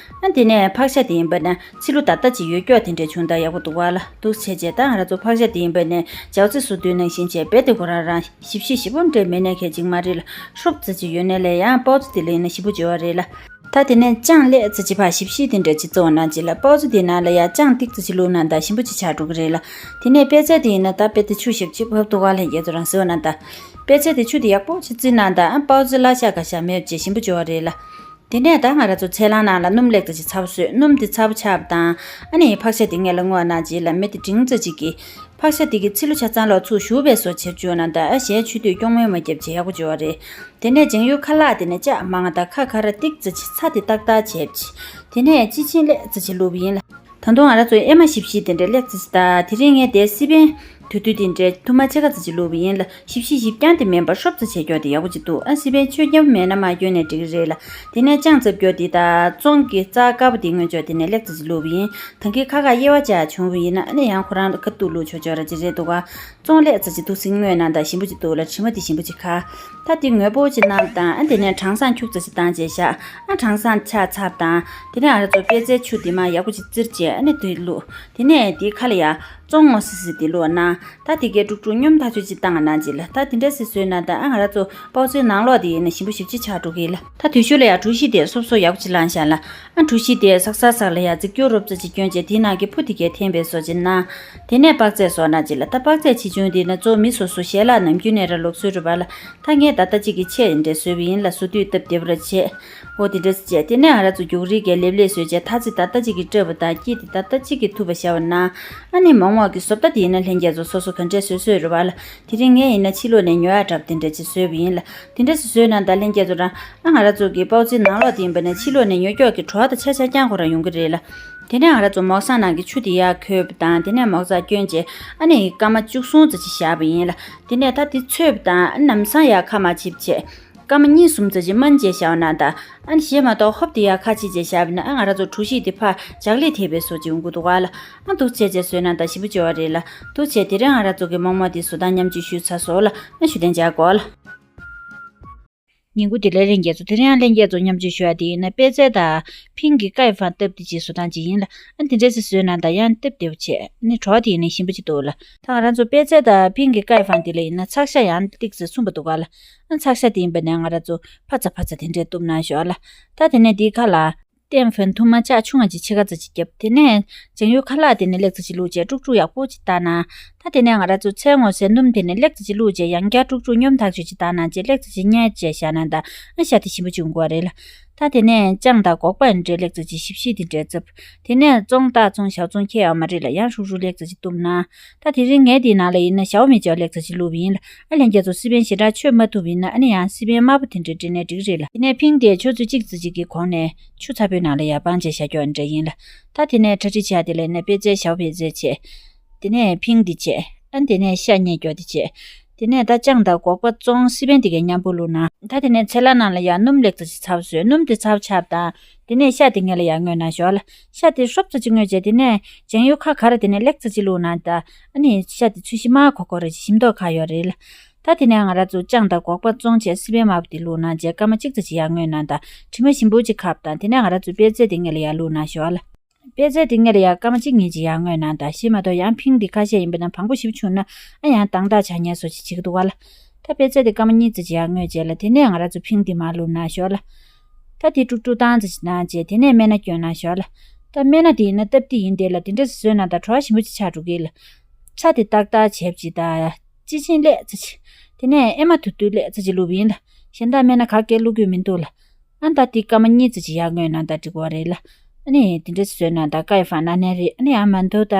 ཨ་དེ་ནས་ཕག་ཤ་དེ་ཡིན་པ་ན་ཚིལ་ལུ་ད་ལྟ་ཅིག་ཡོད་སྐྱོག་དེ་འདྲས་བྱུང་ད་ཡག་པོ་འདུག་བ་ལ། འདུག་བྱས་རྗེས་ད་ང་རང་ཚོ་ཕག་ཤ་དེ་ཡིན་པ་ནས་ཅའོ་ཙི་བཟོ་དུས་ནང་བཞིན་བྱས་དཔེ་དེ་ཁོ་རང་རང་ཞིབ་ཞིབ་ཞིབ་པོ་འདྲས་མེད་ནས་གལ་ཅིག་མ་རེད་ལ། ཧྲོབ་ཙམ་ཅིག་ཡོད་ནས་ལས་ཡང་པའོ་ཙི་དེ་ལ་ཡིན་ན་ཞིབ་པོ་བྱེད་བ་རེད་ལ། ད་དེ་ནས་ཅང་ལྷག་ཙམ་ཅིག་ཕར་ཞིབ་ཞིབ་དེ་འདྲ་ཅིག་བཙོང་ན་ཅིག་ལ་པའོ་ཙི་དེ་ནང་ལ་ཡ་ཅང་ཏིག་ཙམ་ཅིག་བླུགས་ན་ད་ཞིམ་པོ་ཅིག་ཆགས་འགྲོ་གི་རེད་ལ། དེ་ནས་པད་ཚལ་དེ་ཡིན་ན་ད་དཔེ་དེ་ཆུ་ཞིབ་ཅིག་བབས་འདུག་ག་ལྷན་རྒྱས་ཚོ་རང་གཟིགས་པ་ན་ད། པད་ཚལ་དེ་ཆུ་དེ་ཡག་པོ་ཅིག་བཙིར་ན་ད་ཨ་པའོ་ཙི་སླ་ཤ་ག་ཤ་མེད་ཅེས་ཞིམ་པོ་བྱེད་བ་རེད་ལ། དེ་ནས་ད་ང་རང་ཚོ་ཚལ་སླང་ནང་ལ་སྣུམ་ལྷག་ཙམ་ཅིག་ཚ་པོ་བཟོས། སྣུམ་དེ་ཚ་པོ་ཆགས་པ་དང་ཨ་ནི་ཕག་ཤ་དེ་སྔོན་ལ་བརྔོས་ན་རྗེས་ལ་མེ་དེ་འབྲིང་ཙམ་ཅིག་གིས། ཕག་ཤ་དེ་གི་ཚིལ་ལུ་ཆ་ཚང་ལོག་ཚུར་ཞུ་བའི་བཟོ་བྱེད་བཅུག་ན་ད་ཨ་གཞན་མཆོད་དུས་སྐྱོག་མེ་མ་བརྒྱབ་བྱས་ཡག་པོ་བྱེད་བ་རེད། དེ་ནས་བྱང་ཡུལ་ཁ་ལག་དེ་ནས་ལྕགས་མང་ང་དང་ཁ་ཁ་ར་ཏིག་ཙམ་ཅིག་ཚྭ་དེ་ཏག་ཏག་བྱས་བྱས། དེ་ནས་སྤྱི་ཆིངས་ལྷག་ཙམ་ཅིག་བླུགས་པ་ཡིན་ལ། ད་དུང་ང་རང་ཚོ་ཨེ་མ་ཞིབ་ཞིབ་དེ་འདྲ་ལྷག་ཙམ་ཅིག་ད་དེ་རིང་ངས་དེ་སི་པན་དུ་དུ་དེ་འདྲ་ཐུར་མ་ཕྱེད་ཀ་ཙམ་ཅིག་བླུགས་པ་ཡིན་ལ། ཞིབ་ཞིབ་ཞིབ་རྐྱང་དེ་མིན་པར་ཧྲོབ་ཙམ་བྱས་སྐྱོག་དེ་ཡག་པོ་ཅིག་འདུག་ཨ་སི་པན་ཆོས་རྒྱལ་མེད་ན་མ་སྐྱོན་ནས་འགྲིག་གི་རེད་ལ། དེ་ནས་ཅང་བཙབ་སྐྱོག་དེ་དང་བཙོང་གི་རྩ་དཀར་པོ་དེ་བརྔོས་སྐྱོག་དེ་ནས་ལྷག་ཙམ་ཅིག་བླུགས་པ་ཡིན། ད་གིན་ཁ་ཁ་དབྱེ་བ་བྱས་བྱུང་བ་ཡིན་ན་ཨ་ནི་ཡང་ཁོ་རང་ལ་ཁ་ཐུག་བླུགས་ཆོག་ཆོག་ར་ཅིག་རེད་འདུག་ག་བཙོང་ལྷག་ཙམ་ཅིག་འདུག་སེ་བརྔོས་ན་ད་ཞིམ་པོ་ཅིག་འདུག་ལ། དྲི་མ་དེ་ཞིམ་པོ་ཅིག་ཁ། ད་དེ་ངོས་པོ་ཅིག་གནང་དང་ཨ་དེ་ནས་གྲང་སང་ཁྱུག་ཙམ་ཅིག་བཏང་བྱས་བཞག་ཨ་གྲང་སང་ཆགས་ཚར་དང་དེ་ནས་ང་རང་ཚོ་པད་ཚལ་ཆུ་དེ་མར་ཡག་པོ་ཅིག་བཙིར་བྱས་ཨ་ནི་དེ་བླུགས། དེ་ནས་དེའི་ཁ་ལ་ཡ། བཙོང་ངོ་སི་སི་དེ་བླུགས་ན། ད་དེ་གའི་དཀྲུག་དཀྲུག་སྙོམས་ཐག་ཆོད་ཅིག་བཏང་ན་ཅི་ལ། ད་དེ་འདྲ་སི་བཟོས་ན་ད་ཨ་ང་ར་ཚོ་པའོ་ཙེའི་ནང་ལོགས་དེ་ཡིན་ན་ཞིམ་པོ་ཞིབ་ཅིག་ཆགས་འགྲོ་གི་ལ། ད་དུས་ཤུལ་ལ་ཡང་གྲོ་ཞིབ་དེ་སོབ་སོབ་ཡག་པོ་ཅིག་བླངས་བཞག་ལ། ཨ་གྲོ་ཞིབ་དེ་སག་ས་སག་ལ་ཡ་རྫིག་སྐྱོ་རོབ་ཙ་ཅིག་སྐྱོན་བྱས་དེའི་ནང་གི་ཕུ་དེ་གའི་འཐེན་པའི་བཟོ་ཅིག་ན། དེ་ནས་པག་ཚད་བཟོ་ན་ཅི་ལ། ད་པག་ཚད་ཆེ་ཆུང་དེ་ན་གཙོ་མི་སོ་སོ་ཞལ་ལག་ནམ་རྒྱུན་ནས་ར་ལུགས་སྲོལ་རུ་བ་ལ། ད་ངས་ད་ལྟ་གཅིག་གི་ཆས་འདྲ་བཟོས་པ་ཡིན་ལ། བཟོ་དུས་སྟབས་བདེ་བོ་ར་བྱས། འོ་དེ་འདྲ་བྱས། དེ་ནས་ང་ར་ཚོ་རྒྱུག་རིལ་གའི་ལེབ་ལེབ་བཟོས་བྱས་ཐ་ཚིག་ད་ལྟ་གཅིག་གི་སྤྲད་པ་དང་དཀྱིལ་དེ་ད་ལྟ་གཅིག་གི་ཐུབ་པ་བཞག་པ་ན། ཨ་ནི་མོག་མོག་གི་བཟོ་ལྟ་དེ་ཡིན་ན་ལྷན་རྒྱས་ཚོ་སོ་སོ་ག་འདྲས་བཟོས་བཟོས་རུ་བ་ལ། དེ་རིང་ངས་ཡིན་ན་ཕྱི་ལོགས་ནས་ཉོ་ཡག་འདྲ་པོ་དེ་འདྲ་ཅིག་བཟོས་པ་ཡིན་ལ། དེ་འདྲ་ཅིག་བཟོས་ན་ད་ལྷན་རྒྱས་ཚོ་རང་ཨ་ང་ར་ཚོ་གི་པའོ་ཙེའི་ནང་ལོགས་དེ་ཡིན་པ་ན་ཕྱི་ལོགས་ནས་ཉོ་སྐྱོག་གི་བྲོ་བ་དང་ཆ་ཆ་རྐྱང་ཁོ་རང་ཡོང་གི་རེད་ལ། དེ་ནས་ང་ར་ཚོ་མོག་སང་ནང་གི་ཆུ་དེ་ཡར་ཁོལ་བ་དང་དེ་ནས་མོག་ཙག་སྐྱོན་བྱས་ཨ་ནི་སྐར་མ་བཅུ་གསུམ་ཙམ་ཅིག་བཞག་པ་ཡིན་ལ། དེ་ནས་ད་དེ་ཚོས་པ་དང་ཨ་ནམ་སང་ཡར་ཁ་མ་ཕྱིས་བྱས། སྐར་མ་གཉིས་གསུམ་ཙམ་ཅིག་སྨན་བཅས་བཞག་ན་ད། ཨ་ནི་ཞེས་མ་གཏོགས་ཧོབ་དེ་ཡར་ཁ་ཕྱིས་བྱས་བཞག་པ་ན་ཨ་ང་ར་ཚོ་གྲོ་ཞིབ་དེ་ཕར་ལྗགས་ལས་ཐེབས་པའི་བཟོ་ཅིག་ཡོང་གི་འདུག་ག་ལ། ཨ་འདུག་བྱས་བྱས་བཟོས་ན་ད་ཞིམ་པོ་བྱེད་བ་རེད་ལ། འདུག་བྱས་དེ་རིང་ང་ར་ཚོ་གི་མོག་མོག་དེ་བཟོ་སྟངས་མཉམ་སྤྱོད་ཞུས་ཚར་སོང་ལ། ཨ་ཞུ་དན་འཇགས་གོ་ལ། ཉིན་གུང་བདེ་ལེགས་ལྷན་རྒྱས་ཚོ། དེ་རིང་ཡང་ལྷན་རྒྱས་ཚོ་མཉམ་སྤྱོད་ཞུ་བ་དེ་ཡིན་ན་པད་ཚལ་དང་ཕིང་གི་ཀའི་ཧྥང་སྟབས་བདེ་ཅིག་བཟོ་སྟངས་ཅིག་ཡིན་ལ། ཨ་འདི་འདྲས་སེ་བཟོས་ན་ད་ཡང་སྟབས་བདེ་བོ་བྱས་ནི་བྲོ་བ་དེ་ཡིན་ན་ཞིམ་པོ་ཅིག་འདུག་ལ། ད་ང་རང་ཚོ་པད་ཚལ་དང་ཕིང་གི་ཀའི་ཧྥང་དེ་ལ་ཡིན་ན་ཚགས་ཤ་ཡང་ཏིག་ཙེ་ཚུམ་པ་འདུག་ག་ལ། ཨ་ཚགས་ཤ་དེ་ཡིན་པ་ནས་ང་རང་ཚོ་ཕ་ཚ་ཕ་ཚ་དེ་འདྲས་གཏུབ་ན་ཞོག་ལ། ད་དེ་ནས་དེའི་ཁ་ལ་ཏན་ཧྥན་ཐུར་མ་ལྕགས་ཆུང་ང་ཅིག་ཕྱེད་ཀ་ཙམ་ཅིག་བརྒྱབ། དེ་ནས་ལྗང་ཡུ་ཁ་ལག་དེ་ནས་ལེགས་ཙམ་ཅིག་བླུགས་བྱས་དཀྲུག་དཀྲུག་ཡག་པོ་ཅིག་བཏང་ན། ད་དེ་ནས་ང་རང་ཚོ་ཚལ་སྔོ་ཚལ་སྣུམ་དེ་ནས་ལེགས་ཙམ་ཅིག་བླུགས་བྱས་ཡང་བསྐྱར་དཀྲུག་དཀྲུག་སྙོམས་ཐག་ཆོད་ཅིག་བཏང་ན་བྱས་ལེགས་ཙམ་ཅིག་མཉེ་བྱས་བཞག་ན་ད་ཨ་ཤ་དེ་ཞིམ་པོ་ཅིག་ཡོང་གི་རེད་ལ། ད་དེ་ནས་ལྕང་དང་སྒོག་པ་འདྲས་ལེགས་ཙམ་ཅིག་ཞིབ་ཞིབ་དེ་འདྲས་བཙབ། དེ་ནས་བཙོང་སྟག་བཙོང་ཞའོ་བཙོང་ཁྱད་ཡོད་མ་རེད་ལ། ཡང་ཧྲུག་ཧྲུག་ལེགས་ཙམ་ཅིག་བཏུབ་ན། ད་དེ་རིང་ངས་དེའི་ནང་ལ་ཡིན་ན་ཞའོ་མི་ཅོ་ལེགས་ཙམ་ཅིག་བླུགས་པ་ཡིན་ལ། ཨ་ལྷན་རྒྱས་ཚོ་སི་པན་ཞེ་དྲག་མཆོད་མ་ཐུབ་ཡིན་ན་ཨ་ནི་ཡང་སི་པན་དམར་པོ་དེ་འདྲས་སྤྲད་ནའི་འགྲིག་རེད་ལ། དེ་ནས་ཕིང་དེ་ཆུ་ཚོད་གཅིག་ཙམ་ཅིག་གི་གོང་ནས་ཆུ་ཚ་པོའི་ནང་ལ་ཡར་སྦངས་བྱས་བཞག་རྒྱུ་འདྲ་ཡིན་ལ། ད་དེ་ནས་གྲ་སྒྲིག་བྱས་དེ་ལ་ཡིན་ན་པད་ཚལ་ཞའོ་པད་ཚལ་བྱས། དེ་ནས་ཕིང་དེ་བྱས། ཨ་དེ་ནས་ཤ་མཉེ་རྒྱུ་དེ་བྱས། དེ་ནས་ད་ལྕང་དང་སྒོག་པ་བཙོང་སི་པན་དེ་གའི་མཉམ་པོ་བླུགས་ན། ད་དེ་ནས་ཚལ་སླ་ནང་ལ་ཡར་སྣུམ་ལེགས་ཙམ་ཅིག་ཚ་པོ་བཟོས། སྣུམ་དེ་ཚ་པོ་ཆགས་དང་། དེ་ནས་ཤ་དེ་ངེད་ལ་ཡར་བརྔོས་ན་ཞོག་ལ། ཤ་དེ་ཧྲོབ་ཙམ་ཅིག་བརྔོས་བྱས་དེ་ནས་ལྗང་ཡུ་ཁ་ག་ར་དེ་ནས་ལེགས་ཙམ་ཅིག་བླུགས་ན་ད། ཨ་ནི་ཤ་དེ་ཚོས་གཞི་མར་གོག་གོག་རེ་ཞིམ་མདོག་ཁ་ཡོད་རེད་ལ། ད་དེ་ནས་ང་རང་ཚོ་ལྕང་དང་སྒོག་པ་བཙོང་བྱས་སི་པན་དམར་པོ་དེ་བླུགས་ན་བྱས་སྐར་མ་གཅིག་ཙམ་ཅིག་ཡར་བརྔོས་ན་ད། དྲི་མ་ཞིམ་པོ་ཅིག་ཁབ་དང་དེ་ནས་ང་རང་ཚོ་པད་ཚལ་དེ་ངེད་ལ་ཡར་བླུགས་ན་ཞོག་ལ། པད་ཚལ་དེ་ངེད་ལ་ཡར་སྐར་མ་གཅིག་གཉིས་ཅིག་ཡར་བརྔོས་ན་ད་ཤེས་མ་གཏོགས་ཡང་ཕིང་དེ་ཁ་ཤས་ཡིན་པ་ན་བང་པོ་ཞིབ་བྱུང་ན་ཨ་ཡང་དྭངས་དྭངས་ཆགས་ཉེན་བཟོ་ཅིག་བྱེད་ཀྱི་འདུག་ག་ལ། ད་པད་ཚལ་དེ་སྐར་མ་གཉིས་ཙམ་ཅིག་ཡར་བརྔོས་བྱས་ལ་དེ་ནས་ང་རང་ཚོ་ཕིང་དེ་མར་བླུགས་ན་ཞོག་ལ། ད་དེ་དཀྲུག་དཀྲུག་བཏང་ཙམ་ཅིག་གནང་བྱས་དེ་ནས་སྨན་སྣ་སྐྱོན་ན་ཞོག་ལ། ད་སྨན་སྣ་དེ་ཡིན་ན་སྟབས་བདེ་ཡིན་དེ་ལ་དེ་འདྲས་བཟོས་ན་ད་བྲོ་བ་ཞིམ་པོ་ཅིག་ཆགས་འགྲོ་གི་ལ། ཚྭ་དེ་ཏག་ཏག་བྱས་པ་ཅིག་ད། ཅི་ཆེན་ལེགས་ཙམ་ཅིག་དེ་ནས་ཨེ་མ་དུ་དུ་ལེགས་ཙམ་ཅིག་བླུགས་པ་ཡིན་ལ། གཞན་དག་སྨན་སྣ་ག་གེ་བླུགས་དགོས་མི་འདུག་ལ། ཨ་ད་དེ་སྐར་མ་གཉིས་ཙམ་ཅིག་ཡར་བརྔོས་ན་ད་འགྲིག་པ་རེད་ལ། ཨ་ནི་དེ་འདྲས་བཟོས་ན་ད་ཀའི་ཧྥང་ན་ནས་རེད། ཨ་ནི་ཡང་མ་འདུག་ད་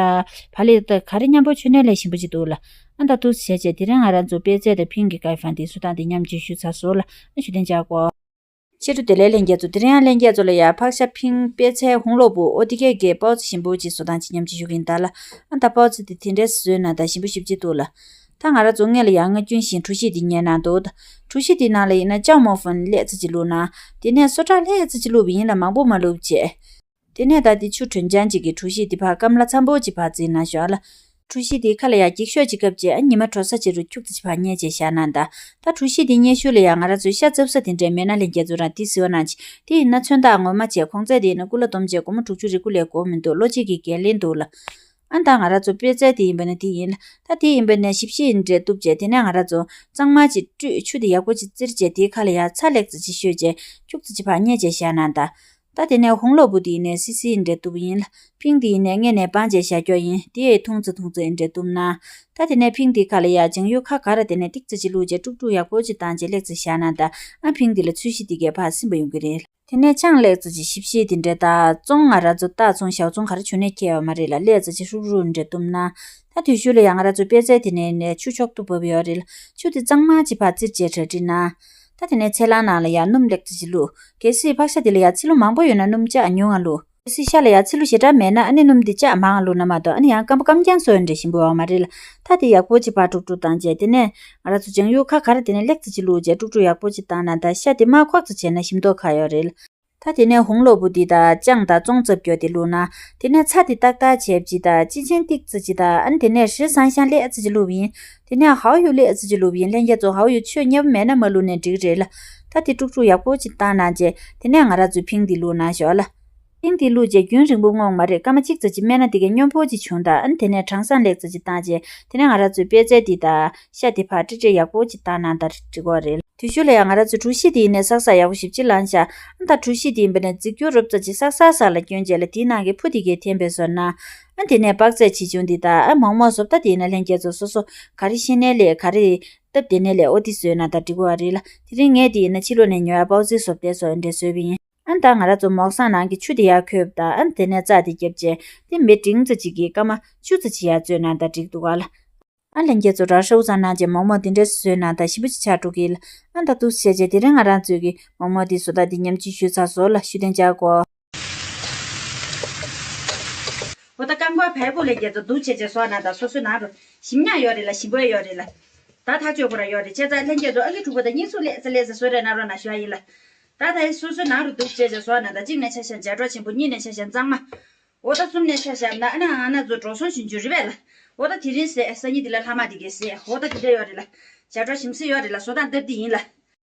བག་ལེབ་ད་ག་རེ་མཉམ་པོ་མཆོད་ནས་ལས་ཞིམ་པོ་ཅིག་འདུག་ལ། ཨ་ད་འདུག་བྱས་བྱས་དེ་རིང་ང་རང་ཚོ་པད་ཚལ་དང་ཕིང་གི་ཀའི་ཧྥང་དེ་བཟོ་སྟངས་དེ་མཉམ་སྤྱོད་ཞུས་ཚར་སོང་ལ། ཨ་ཞུ་དན་འཇགས་གོ། ཕྱི་དྲོ་བདེ་ལེགས་ལྷན་རྒྱས་ཚོ། དེ་རིང་ཡང་ལྷན་རྒྱས་ཚོ་ལ་ཡང་ཕག་ཤ་ཕིང་པད་ཚལ་ཧོང་ལོ་བུ་ཨོ་དེ་གས་ཀྱི་པའོ་ཙི་ཞིམ་པོ་ཅིག་བཟོ་སྟངས་ཅིག་མཉམ་སྤྱོད་ཞུ་གི་ཡིན་ད་ལ། ཨ་ད་པའོ་ཙི་དེ་དེ་འདྲས་བཟོས་ན་ད་ཞིམ་པོ་ཞིབ་ཅིག་འདུག་ལ། ད་ང་རང་ཚོ་སྔོན་ལ་ཡང་སྔ་རྒྱུན་བཞིན་གྲོ་ཞིབ་དེ་ཉོས་གནང་འདུག་ད་གྲོ་ཞིབ་དེའི་ནང་ལ་ཡིན་ན་ཅའོ་མོ་ཧྥུན་ལེགས་ཙམ་ཅིག་བླུགས་ན། དེ་ནས་སོ་ཊ་ལེགས་ཙམ་ཅིག་བླུགས་པ་ཡིན་ལ་མང་པོ་མ་བླུགས་བྱས། དེ་ནས་ད་དེ་ཆུ་དྲོན་ཆང་ཅིག་གི་གྲོ་ཞིབ་དེ་ཕར་སྐམ་ལ་འཚམ་པོ་ཅིག་ཕར་བཙིར་ན་ཞོག་ལ། གྲོ་ཞིབ་དེ་ཁ་ལ་ཡང་འགྱིག་ཤོག་ཅིག་བཀབ་བྱས་ཨ་ཉི་མ་དྲོ་ས་ཅིག་རུ་འཁྱུག་ཙམ་ཅིག་ཕར་མཉེ་བྱས་བཞག་ན་ད། ད་གྲོ་ཞིབ་དེ་མཉེ་ཤུལ་ལ་ཡང་ང་རང་ཚོའི་ཤ་བཙབ་ས་དེ་འདྲས་མེད་ན་ལྷན་རྒྱས་ཚོ་རང་དེ་བཟི་བ་ནང་ཅིག་དེ་ཡིན་ན་ཚོན་མདོག་ངོ་མ་བྱས་གོང་ཚད་དེ་ཡིན་ན་སྐུ་ལ་སྡོམ་བྱས་སྒོར་མོ་དྲུག་ཅུ་རེ་དགུ་ལས་འགོར་མི་འདུག་བློ་གཅིག་གིས་འགན་ལེན་འདུག་ལ། ཨ་ད་ང་རང་ཚོ་པད་ཚལ་དེ་ཡིན་པ་ན་དེ་ཡིན་ལ། ད་དེ་ཡིན་པ་ན་ཞིབ་ཞིབ་འདྲས་གཏུབ་བྱས་དེ་ནས་ང་རང་ཚོ་གཙང་མ་ཅིག་བཀྲུས་ཆུ་དེ་ཡག་པོ་ཅིག་བཙིར་བྱས་དེའི་ཁ་ལ་ཡང་ཚྭ་ལེགས་ཙམ་ཅིག་བཤོས་བྱས་འཁྱུག་ཙམ་ཅིག་ཕར་མཉེ་བྱས་བཞག་ན་ད། ད་དེ་ནས་ཧོང་ལོ་བུ་དེ་ཡིན་ནས་སི་སི་འདྲས་གཏུབ་ཡིན་ལ། ཕིང་དེ་ཡིན་ནས་སྔས་ནས་སྦངས་བྱས་བཞག་རྒྱུ་ཡིན། དེ་འཐུང་ཙམ་འཐུང་ཙམ་འདྲས་གཏུབ་ན། ད་དེ་ནས་ཕིང་དེའི་ཁ་ལ་ཡང་ལྗང་ཡུ་ཁ་ག་ར་དེ་ནས་ཏིག་ཙམ་ཅིག་བླུགས་བྱས་དཀྲུག་དཀྲུག་ཡག་པོ་ཅིག་བཏང་བྱས་ལེགས་ཙམ་བཞག་ན་ད། ཨ་ཕིང་དེ་ལ་ཚོས་གཞི་དེ་གས་ཕར་སིམ་པ་ཡོང་གི་རེད། དེ་ནས་ཅང་ལེགས་ཙམ་ཅིག་ཞིབ་ཞིབ་དེ་འདྲས་དང་བཙོང་ང་ར་ཚོ་ལྟ་བཙོང་ཞག་བཙོང་ག་རེ་བྱུང་ནས་ཁྱེར་ཡོད་མ་རེད་ལ། ལེགས་ཙམ་ཅིག་ཧྲུག་ཧྲུག་འདྲས་གཏུབ་ན། ད་དུས་ཤུལ་ལ་ཡང་ང་ར་ཚོ་པད་ཚལ་དེ་ནས་ནས་ཆུ་ཆོག་ཏུ་བབས་ཡོད་རེད་ལ། ཆུ་དེ་གཙང་མ་ཅིག་ཕར་བཙིར་བྱས་གྲ་སྒྲིག་ན། ད་དེ་ནས་ཚལ་སླང་ནང་ལ་ཡང་སྣུམ་ལེགས་ཙམ་ཅིག་བླུགས། གལ་སྲིད་ཕག་ཤ་དེ་ལ་ཡང་ཚིལ་ལུ་མང་པོ་ཡོད་ན་སྣུམ་ཅག་ཉུང་ང་བླུགས། གལ་སྲིད་ཤ་ལ་ཡང་ཚིལ་ལུ་ཞེ་དྲག་མེད་ན་ཨ་ནི་སྣུམ་དེ་ཅག་མང་ང་བླུགས་ན་མ་གཏོགས་ཨ་ནི་ཡང་སྐམ་པོ་སྐམ་རྐྱང་བཟོས་ཡོད་འདྲ་ཞིམ་པོ་ཡོད་མ་རེད་ལ། ད་དེ་ཡག་པོ་ཅིག་ཕར་དཀྲུག་དཀྲུག་བཏང་བྱས་དེ་ནས་ང་ར་ཚོ་ལྗང་ཡུ་ཁ་ག་ར་དེ་ནས་ལེགས་ཙམ་ཅིག་བླུགས་བྱས་དཀྲུག་དཀྲུག་ཡག་པོ་ཅིག་བཏང་ན་ད་ཤ་དེ་མར་ཁོག་ཙམ་བྱས་ན་ཞིམ་མདོག་ཁ་ཡོད་རེད་ལ། ད་དེ་ནས་ཧོང་ལོ་བུ་དེ་དང་ཅང་དང་བཙོང་རྩབ་རྒྱོ་དེ་བླུགས་ན། དེ་ནས་ཚྭ་དེ་ཏག་ཏག་བྱས་པ་ཅིག་དང་ཅི་ཆེན་ཏིག་ཙམ་ཅིག་དང་ཨ་ནི་དེ་ནས་རི་སང་ཤང་ལེགས་ཙམ་ཅིག་བླུགས་པ་ཡིན། དེ་ནས་ཧའོ་ཡུ་ལེགས་ཙམ་ཅིག་བླུགས་པ་ཡིན། ལྷན་རྒྱས་ཚོ་ཧའོ་ཡུ་ཆོས་ཉབ་མེད་ན་མ་བླུགས་ནས་འགྲིག་རེད་ལ། ད་དེ་དཀྲུག་དཀྲུག་ཡག་པོ་ཅིག་བཏང་གནང་རྗེས་དེ་ནས་ང་ར་ཚོའི་ཕིང་དེ་བླུགས་གནང་ཞོག་ལ། ཐེངས་དེ་བླུགས་རྗེས་རྒྱུན་རིང་པོ་བསྔོགས་མ་རེད། སྐར་མ་གཅིག་ཙམ་ཅིག་སྨན་སྣ་དེ་གའི་སྙོམས་པོ་ཅིག་བྱུང་དང་། ཨ་ནི་དེ་ནས་གྲང་སར་ལེགས་ཙམ་ཅིག་བཏང་རྗེས། དེ་ནས་ང་རང་ཚོའི་པད་ཚལ་འདི་དང་ཤ་དེ་ཕར་ཀྲིག་ཀྲིག་ཡག་པོ་ཅིག་བཏང་གནང་དང་འགྲིག་གོ་རེད། དུས་ཤོར་ལ་ཡང་ང་རང་ཚོའི་གྲོ་ཞིབ་དེ་ཡིན་ནས་སག་སག་ཡག་པོ་ཞིབ་ཅིག་བླངས་ཤག་ཨ་ད་གྲོ་ཞིབ་དེ་ཡིན་པ་ནས་རྫིག་སྐྱོ་རུབ་ཙམ་ཅིག་སག་སག་སག་ལ་བསྐྱོན་རྗེས་ལ་དེའི་ནང་གི་ཕུ་དེ་གའི་འཐེན་པའི་བཟོ་ན། ཨ་དེ་ནས་པག་ཚལ་ཆེ་ཆུང་འདི་དང་། ཨ་མོག་མོག་བཟོ་ལྟ་དེ་ཡིན་ན་ལྷན་རྒྱས་ཚོ་སོ་སོ་ག་རེ་ཤེས་ནའི་ལས། ག་རེ་སྟབས་བདེ་ནའི་ལས། ཨོ་དེ་བཟོས་ན་ད་འགྲིག་གོ་རེད་ལ། དེ་རིང་ངས་དེ་ཡིན་ན་ཕྱི་ལོགས་ནས་ཉོ་ཡ་པའོ་ཙི་བཟོ་ལྟའི་བཟོ་འདྲ་བཟོས་པ་ཡིན། ཨ་ད་ང་རང་ཚོ་མོག་སང་ནང་གི་ཆུ་དེ་ཡར་ཁོལ་བ་དང་། ཨ་དེ་ནས་རྩ་དེ་བརྒྱབ་རྗེས་དེ་མེ་འབྲིང་ཙམ་ཅིག་གིས་སྐར་མ་བཅུ་ཙམ་ཅིག་ཡར་བཙོས་ན་ད་འགྲིག་འདུག་ག་ལ། ཨ་ལྷན་རྒྱས་ཚོ་ར་ཧྲའུ་ཙང་གནང་རྗེས་མོག་མོག་འདི་འདྲས་བཟོས་ན་ད་ཞིམ་པོ་ཅིག་ཆགས་འགྲོ་གི་ལ། ཨ་ད་འདུག་བྱས་རྗེས་དེ་རིང་ང་རང་ཚོས་ཀྱི་མོག་མོག་འདི་བཟོ་ལྟ་འདི་མཉམ་སྤྱོད་ཞུས་ཚར་སོང་ལ། ཤུ་དན་ཅག་གོ། འོ་ད་རྐང་འཁོར་བལ་པོ་ལས་རྒྱ་ཚོ་འདུག་བྱས་བྱས་བཟོ་ན་ད་སོ་སོའི་ནང་རུ་ཞིམ་ཉག་ཡོད་རེད་ལ། ཞིམ་པོ་ཡོད་རེད་ལ། ད་ཐག་ཆོད་ཁོ་ར་ཡོད་རེད། བྱས་ཙང་ལྷན་རྒྱས་ཚོ་ཨ་ཀི་ཕྲུ་གུ་དང་གཉིས་སུ་ལས་ཙ་ལས་ཙ་བཟོ་རེ་གནང་རོགས་གནང་ཞུ་ཡ་ཡིན་ལ། ད་ད་ཡིན་སོ་སོའི་ནང་རུ་འདུག་བྱས་བྱས་བཟོ་ན་ད་གཅིག་ནས་ཆ་ཤས་འཇའ་གྲོགས་ཆེན་པོ། གཉིས་ནས་ཆ་ཤས་གཙང་མ། འོ་ད་གསུམ་ནས་ཆ་བཞག་ན་ཨ་ན་ཨ་ན་ཚོ་འགྲོ་སོང་ཞུ་རྒྱུ་རེད་པས་ལ། འོ་ད་དེ་རིང་ཟས་སང་ཉིན་འདི་ལ་ལྷག་མ་དེ་གས་ཟས། འོ་ད་དེ་འདྲ་ཡོད་རེད་ལ། འཇའ་གྲོགས་ཞིམ་སེ་ཡོད་རེད་ལ། བཟོ་སྟངས་སྟབས་བདེ་ཡིན་ལ།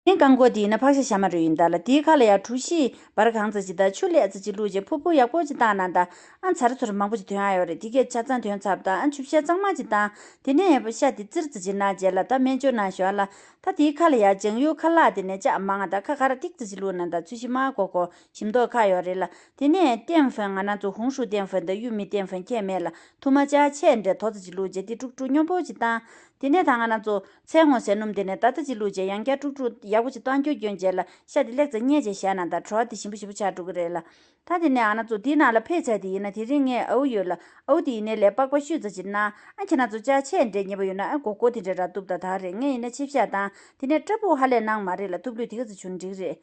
དེ་རྐང་འཁོར་དེ་ཡིན་ན་ཕག་ཤ་ཤ་མ་རུ་ཡིན་ད་ལ། དེའི་ཁ་ལ་ཡང་གྲོ་ཞིབ་འབར་གང་ཙམ་ཅིག་དང་ཆུ་ལེ་ཙམ་ཅིག་བླུགས་རྗེས་ཕུར་ཕུར་ཡག་པོ་ཅིག་བཏང་ན་ད། ཨ་ཚར་ཚུར་མང་པོ་ཅིག་ཐོན་ཡ་ཡོད་རེད། དེ་གས་ཆ་ཚང་ཐོན་ཚར་བ་དང་། ཨ་ཆུ་བཤལ་གཙང་མ་ཅིག་བཏང་། དེ་ནས་ཤ་དེ་ཙིར་ཙམ་ཅིག་ན་རྗེས་ལ་ད་སྨན་བཅོས་གནང་ཞོར་ལ། ད་དེའི་ཁ་ལ་ཡང་ལྗང་གུ་ཁ་ལག་དེ་ནས་ལྕགས་མང་ང་ད་ཁ་ཁ་ར་ཏིག་ཙམ་ཅིག་བླུགས་ན་ད་ཚོས་གཞི་མ་གོ་གོ་ཞིམ་མདོག་ཁ་ཡོད་རེད་ལ། དེ་ནས་ཏན་ཧྥན་ང་རང་ཚོ་ཧུང་ཧྲུའུ་ཏན་ཧྥན་དང་ཡུ་མི་ཏན་ཧྥན་ཁྱད་མེད་ལ། ཐུར་མ་ཅག་ཆས་འདྲ་དོ་ཙམ་ཅིག་བླུགས་རྗེས་དེ་དཀྲུག་དཀྲུག་སྙོམས་པོ་ཅིག་བཏང་། དེ་ནས་ད་ང་རང་ཚོ་ཚལ་སྔོ་ཟས་སྣུམ་དེ་ནས་ད་ལྟ་ཅིག་བླུགས་རྗེས་ཡང་བསྐྱར་དཀྲུག་དཀྲུག་ཡག་པོ་ཅིག་བཏང་རྒྱུ་སྐྱོན་བྱས་ལ། ཤ་དེ་ལེགས་ཙམ་མཉེ་བྱས་བཞག་ན་ད་བྲོ་བ་དེ་ཞིམ་པོ་ཞིམ་པོ་ཆགས་འགྲོ་གི་རེད་ལ། ད་དེ་ནས་ང་རང་ཚོ་དེའི་ནང་ལ་ཕེ་ཚལ་དེ་ཡིན་ན་དེ་རིང་ངས་ཨའུ་ཡོད་ལ། ཨའུ་དེ་ཡིན་ནའི་ལས་པགས་པ་བཤུས་ཙམ་ཅིག་གནང་། ཨ་ཁྱེད་རང་ཚོ་ཅག་ཆས་འདྲ་ཉེ་པོ་ཡོད་ན་ཨ་སྒོར་སྒོར་དེ་འདྲ་རག་ཐུབ་ད་ད་རེད། ངས་ཡིན་ན་ཆིབས་ཞག་དང་དེ་ནས་སྐྲ་སྦུག་ཧ་ལས་གནང་མ་རེད་ལ། ཐུབ་ལུས་དེ་ག་ཚོད་བྱུང་འགྲིག་རེད།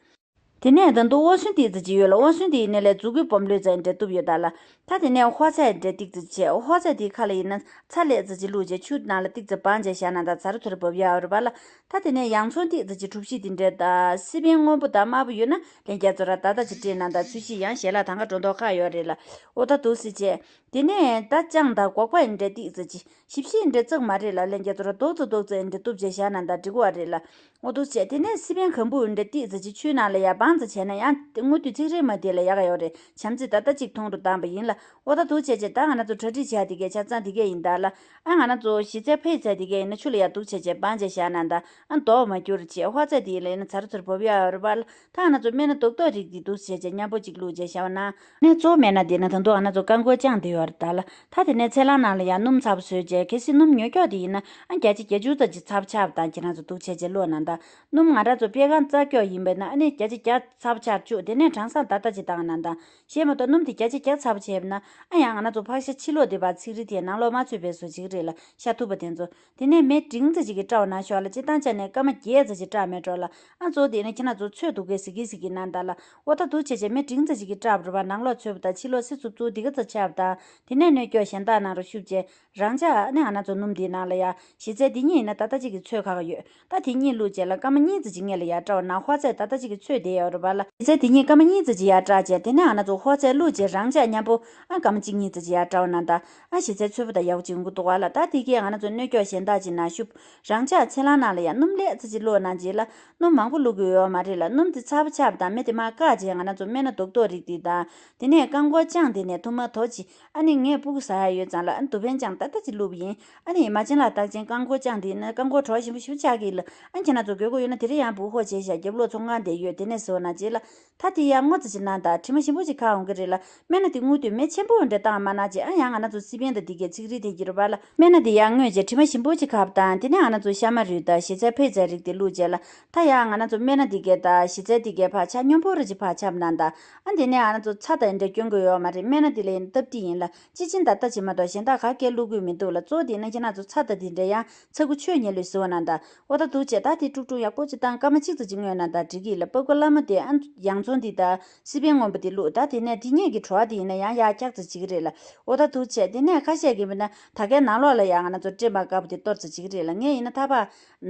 དེ་ནས་ད་དུང་ཨོ་སུན་ཏིག་ཙམ་ཅིག་ཡོད་ལ། ཨོ་སུན་དེ་ཡིན་ནའི་ལས་མཛུ་གུའི་སྦོམ་ལོས་ཙམ་འདྲ་གཏུབ་ཡོད་ད་ལ། ད་དེ་ནས་ཧོ་ཚལ་འདྲ་ཏིག་ཙམ་བྱས། ཧོ་ཚལ་དེའི་ཁ་ལ་ཡིན་ན་ཚྭ་ལེ་ཙམ་ཅིག་བླུགས་བྱས་ཆུ་ནང་ལ་ཏིག་ཙམ་སྦངས་བྱས་བཞག་ན་ད་ཚར་ཚུར་བབས་ཡག་རེད་པ་ལ། ད་དེ་ནས་ཡང་ཚོང་ཏིག་ཙམ་ཅིག་གྲུ་བཞི་དེ་འདྲ་ད་སི་པན་སྔོན་པོ་དང་དམར་པོ་ཡོད་ན་ལྷན་རྒྱས་ཚོ་ར་ད་ད་ཅིག་སྤྲད་ན་ད་ཚོས་གཞི་ཡང་ཞལ་ལག་དང་ག་འགྲོ་མདོག་ཁ་ཡོད་རེད་ལ། ཨོ་ད་འདུག་སེ་བྱས། དེ་ནས་ད་ཅང་དང་སྒོག་པ་འདྲ་ཏིག་ཙམ་ཅིག་ཞིབ་ཞིབ་འདྲ་བཙུགས་མ་རེད་ལ། ལྷན་རྒྱས་ཚོ་ར་རྡོག་ཙམ་རྡོག་ཙམ་འདྲ་གཏུབ་བྱས་བཞག་ན་ད་འགྲིག་གི་རེད་ལ། འོ་འདུག་བྱས། དེ་ནས་སི་པན་གམ་བུ་འདྲ་ཏིག་ཙམ་ཅིག་ཆུའི་ནང་ལ་ཡར་སྦངས་ཙམ་བྱས་ན་ཡང་དངོས་དུས་ཚིག་རིལ་མ་དེ་ལ་ཡག་ག་ཡོད་རེད། བྱམས་བརྩེས་ད་ལྟ་གཅིག་འཐུང་རུ་བཏང་པ་ཡིན་ལ། འོ་ད་འདུག་བྱས་བྱས་ད་ང་རང་ཚོ་གྲ་སྒྲིག་བྱས་དེ་གས་ཆ་ཚང་དེ་གས་ཡིན་ད་ལ། ཨ་ང་རང་ཚོ་ཞི་ཚལ་ཕེ་ཚལ་དེ་གས་ཡིན་ན་ཆུ་ལ་ཡར་འདུག་བྱས་བྱས་སྦངས་བྱས་བཞག་ན་ད་ཨ་རྡོག་མ་འགྱུར་བྱས། ཧོ་ཚལ་དེ་ཡིན་ལ་ཡིན་ན་ཚར་ཚུར་བབས་ཡག་ཡོད་རེད་པ་ལ། ད་ང་རང་ཚོ་སྨན་སྣ་རྡོག་རྡོག་རིགས་དེ་འདུག་བྱས་བྱས་མཉམ་པོ་གཅིག་བླུགས་བྱས་བཞག་ན། ནས་གཙོ་བོ་སྨན་སྣ་དེ་ན་ད་དུང་ང་རང་ཚོ་རྐང་འཁོར་བཅངས་དེ་ཡོད་རེད་ད་ལ། ད་དེ་ནས་ཚལ་སླང་ནང་ལ་ཡར་སྣུམ་ཚ་པོ་བཟོས་བྱས། གལ་སྲིད་སྣུམ་ཉོ་ཀྱོག་དེ་ཡིན་ན་ཨ་བརྒྱ་ཆ་བརྒྱད་ཅུ་ཙམ་ཅིག་ཚ་པོ་ཆགས་པ་དང་ཁྱེད་རང་ཚོ་འདུག་བྱས་བྱས་བླུགས་ན་ད། སྣུམ་ང་རང་ཚོ་དཔེ་ཁང་བཙག་ཀྱོག་ཡིན་པས་ན་ཨ་ནི་བརྒྱ་ཆ་བརྒྱ་ཚ་པོ་ཆགས་བཅུག་དེ་ནས་གྲང་སར་ད་ལྟ་ཅིག་བཏང་ན་ད། གཞན་མ་གཏོགས་སྣུམ་དེ་བརྒྱ་ཆ་བརྒྱ་ཚ་པོ་བྱས་པ་ན་ཨ་ཡང་ང་རང་ཚོ་ཕག་ཤ་ཕྱི་ལོགས་དེ་བར་ཚིག་རིལ་དེ་ནང་ལོགས་མ་ཚུད་པའི་བཟོ་བྱེད་ཀྱི་རེད་ལ། ཤ་ཐུག་པ་དེ་ཚོ། དེ་ནས་མེ་འབྲིང་ཙམ་ཅིག་གིས་སྐྲག་ན་ཤོག་ལ། སྤྱིར་བཏང་ཆ་ནས་སྐར་མ་བརྒྱད་ཙམ་ཅིག་སྐྲག་མེད་འགྲོ་ལ། ཨ་གཙོ་བོ་དེ་ནི་ཁྱེད་རང་ཚོ་ཚོས་འདུག་གས་ཟི་གི་ཟི་གི་གནང་ད་ལ། འོ་ད་འདུག་བྱས་བྱས་མེ་འབྲིང་ཙམ་ཅིག་གིས་སྐྲག་པ་རེད་པ། ནང་ལོགས་ཚོས་པ་དང་ཕྱི་ལོགས་སི་ཚུབ་ཚུབ་དེ་ག་ཙམ་ཆགས་པ་དང་། དེ་ནས་སྣོད་སྐྱོགས་གཞན་དག་ནང་རུ་ཤུབ་བྱས། རང་འཇགས་ཨ་ནི་ང་རང་ཚོ་སྣུམ་འདིའི་ནང་ལ་ཡ་ཞི་ཚལ་འདི་གཉིས་ཡིན་ན་ད་ལྟ་གཅིག་གི་ཚོས་ཁ་ཁ་ཡོད། ད་དེ་གཉིས་བླུགས་རྗེས་ལ་སྐར་མ་གཉིས་ཙམ་ཅིག་སྔོན་ལ་ཡར་སྐྲག་པ་ན་ཧོ་ཚལ་ད་ལྟ་གཅིག་གི་ཚོས་བསྡད་ཡོད་རེད་པ་ལ། ཞི་ཚལ་དེ་གཉིས་སྐར་མ་གཉིས་ཙམ་ཅིག་ཡར་སྐྲག་རྗེས་དེ་ནས་ང་རང་ཚོ་ཧོ་ཚལ་བླུགས་རྗེས་རང་འཇགས་མཉམ་པོ་ཨ་སྐར་མ་གཅིག་གཉིས་ཙམ་ཅིག་ཡར་སྐྲག་པ་ན་ད། ཨ་ཞི་ཚལ་ཚོས་པ་དང་ཡག་པོ་ཅིག་ཡོང་གི་འདུག་བ་ལ། ད་དེ་གས་ང་རང་ཚོ་སྣོད་སྐྱོགས་གཞན་དག་ཅིག་ནང་ཤུབ། རང་འཇགས་ཚལ་སླང་ནང་ལ་ཡང་སྣུམ་ལེ་ཙམ་ཅིག་བླུགས་གནང་རྗེས་ལ། སྣུམ་མང་པོ་བླུགས་དགོས་ཡོད་མ་རེད་ལ། སྣུམ་དེ་ཚ་པོ་ཆགས་པ་དང་མེ་དེ་མར་བཀག་རྗེས་ང་རང་ཚོ་སྨན་སྣ་རྡོག་རྡོག་རིགས་དེ་དང་། དེ་ནས་རྐང་འཁོར་བཅངས་དེ་ནས་ཐུར་མ་དོ་ཅིག་ཨ་ནི་ངས་སྤུ་གུ་ཟ་ཡ་ཡོད་ཙང་ལ་ཨ་ནི་དུ་ཕན་ཅང་ཏག་ཏག་ཅིག་བླུགས་པ་ཡིན། ཨ་ནི་མ་བྱན་ལ་རྟགས་ཅན་རྐང་འཁོར་བཅངས་དེ་ཡིན་ན་རྐང་འཁོར་བྲོ་བ་ཞིམ་པོ་ཞིམ་པོ་ཆགས་ཀྱི་ལ། ཨ་ཁྱེད་རང་ཚོ་དགོས་མཁོ་ཡོད་ན་དེ་རིང་ཡང་སྦུག་ཧོ་བྱས་བཞག་རྒྱབ་ལོགས་ཚོང་ཁང་དེ་ཡོད། དེ་ནས་ཟོས་ན་རྗེས་ལ། ད་དེ་ཡར་སྔོ་ཙམ་ཅིག་གནང་དང་དྲི་མ་ཞིམ་པོ་ཅིག་ཁ་འོང་གི་རེད་ལ། སྨན་སྣ་དེ་སྔོན་དུས་མེ་ཆེན་པོ་འདྲ་བཏང་མ་གནང་བྱས། ཨ་ཡང་ང་རང་ཚོ་སི་པན་དང་དེ་གའི་ཚིག་རིལ་དེ་གྱུར་པ་ལ། སྨན་སྣ་དེ་ཡར་སྔོས་བྱས་དྲི་མ་ཞིམ་པོ་ཅིག་ཁ་བ་དང་། དེ་ནས་ང་རང་ཚོ་ཤ་མ་རུལ་དང་ཞི་ཚལ་ཕེ་ཚལ་རིགས་དེ་བླུགས་བྱས་ལ། ད་ཡང་ང་རང་ཚོ་སྨན་སྣ་དེ་གའི་དང་ཞི་ཚལ་དེ་གའི་བར་ཆ་སྙོམས་པོ་རེ་ཅིག་ཕར་ཁྱབ་གནང་དང་། ཨ་དེ་ནས་ང་རང་ཚོ་ཚྭ་དང་འདྲ་སྐྱོན་གི་ཡོད་མ་རེད། སྨན་སྣ་དེ་ལ་ཡིན་སྟབས་བདེ་ཡིན་ལ། སྤྱི་ཆིན་ད་ལྟ་ཅིག་མ་གཏོགས་གཞན་དག་ག་གེ་བླུག་དགོས་མི་འདུག་ལ། གཙོ་བོ་དེ་ཡིན་ན་ཁྱེད་རང་ཚོ་ཚྭ་དང་དེ་འདྲ་ཡང་ཚྭ་ཁུ་ཆོས་ཉིད་ལས་བཟོས་གནང་དང་། འོ་ད་འདུག་བྱས་ད་དེ་དཀྲུག་དཀྲུག་ཡག་པོ་ཅིག་བཏང་སྐར་མ་གཅིག་ཙམ་ཅིག་སྔོན་ན་ད་འགྲིག་གི་ལ། སྤུ་གུ་བླ་མ་དེ་ཨ་ཡང་ཚོང་འདི་ད་སི་པན་སྔོན་པོ་དེ་བླུགས། ད་དེ་ནས་དེ་གཉིས་ཀྱི་བྲོ་བ་དེ་ཡིན་ན་ཡང་ཡར་འཁྱག་ཙམ་བྱེད་ཀྱི་རེད་ལ། འོ་ད་འདུག་བྱས་དེ་ནས་ཁ་ཤས་ཀྱིས་མིན་ན་ད་གའི་ནང་ལོགས་ལ་ཡང་ང་རང་ཚོ་སྲན་མ་དཀར་པོ་དེ་གཏོར་ཙམ་བྱེད་ཀྱི་རེད་ལ། ངས་ཡིན་ན་ཐག་པ་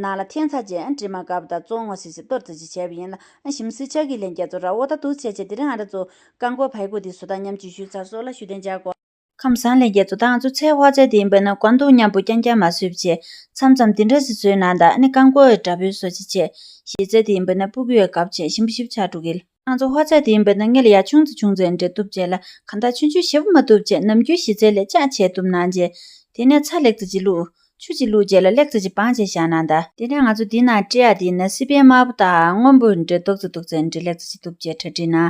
ནང་ལ་འཐེན་ཚར་རྗེས་ཨ་སྲན་མ་དཀར་པོ་དང་བཙོ་སྔོ་སི་སི་གཏོར་ཙམ་ཅིག་བྱས་པ་ཡིན་ལ། ཨ་ཞིམ་སི་ཆགས་ཀྱི་ལན་རྒྱ་མཚོ་ར། འོ་ད་འདུག་བྱས་བྱས་དེ་རིང་ང་རང་ཚོ་རྐང་འཁོར་བལ་གོ་དེ་བཟོ་སྟངས་མཉམ་སྤྱོད་ཞུས་ཚར་སོང་ལ། ཞུ་དན་ཅག་གོ། ཁམས་བཟང་ལྷན་རྒྱས་ཚོ། ད་ང་ཚོ་ཚལ་ཧོ་ཚལ་དེ་ཡིན་པས་ན་ཀོང་ཏུང་མཉམ་པོ་རྐྱང་རྐྱང་མ་བཟོས་པ་བྱས། མཚམས་མཚམས་དེ་འདྲ་ཞིག་བཟོས་ན་ད་ཨ་ནི་རྐང་འཁོར་འདྲ་པོའི་བཟོ་ཅིག་བྱས། ཞི་ཚལ་དེ་ཡིན་པས་ན་སྤུ་གུ་ཡོད་སྐབས་ཆེ་ཞིམ་པོ་ཞིམ་པོ་ཆགས་འགྲོ་གི་ལ། ང་ཚོ་ཧོ་ཙེ་དེ་ཡིན་པས་ན་སྔོན་ལ་ཡ་ཆུང་ཙམ་ཆུང་ཙམ་འདྲ་གཏུབ་བྱས་ལ་གང་ལྟར་ཆུང་ཆུང་ཞེ་པོ་མ་གཏུབ་བྱས་ནམ་རྒྱུན་གཞི་རྩའི་ལས་ལྕགས་ཆས་གཏུབ་གནང་རྗེས། དེ་ནས་ཚྭ་ལེགས་ཙམ་ཅིག་བླུགས། ཆུ་ཅིག་བླུགས་རྗེས་ལ་ལེགས་ཙམ་ཅིག་སྦངས་བྱས་བཞག་གནང་ད། དེ་ནས་ང་ཚོ་འདི་ནང་སྤྲད་ཡག་དེ་ཡིན་ན་སི་པན་དམར་པོ་དང་སྔོན་པོ་འདྲ་རྡོག་ཙམ་རྡོག་ཙམ་འདྲ་ལེགས་ཙམ་ཅིག་གཏུབ་བྱས་གྲ་སྒྲིག་གནང་།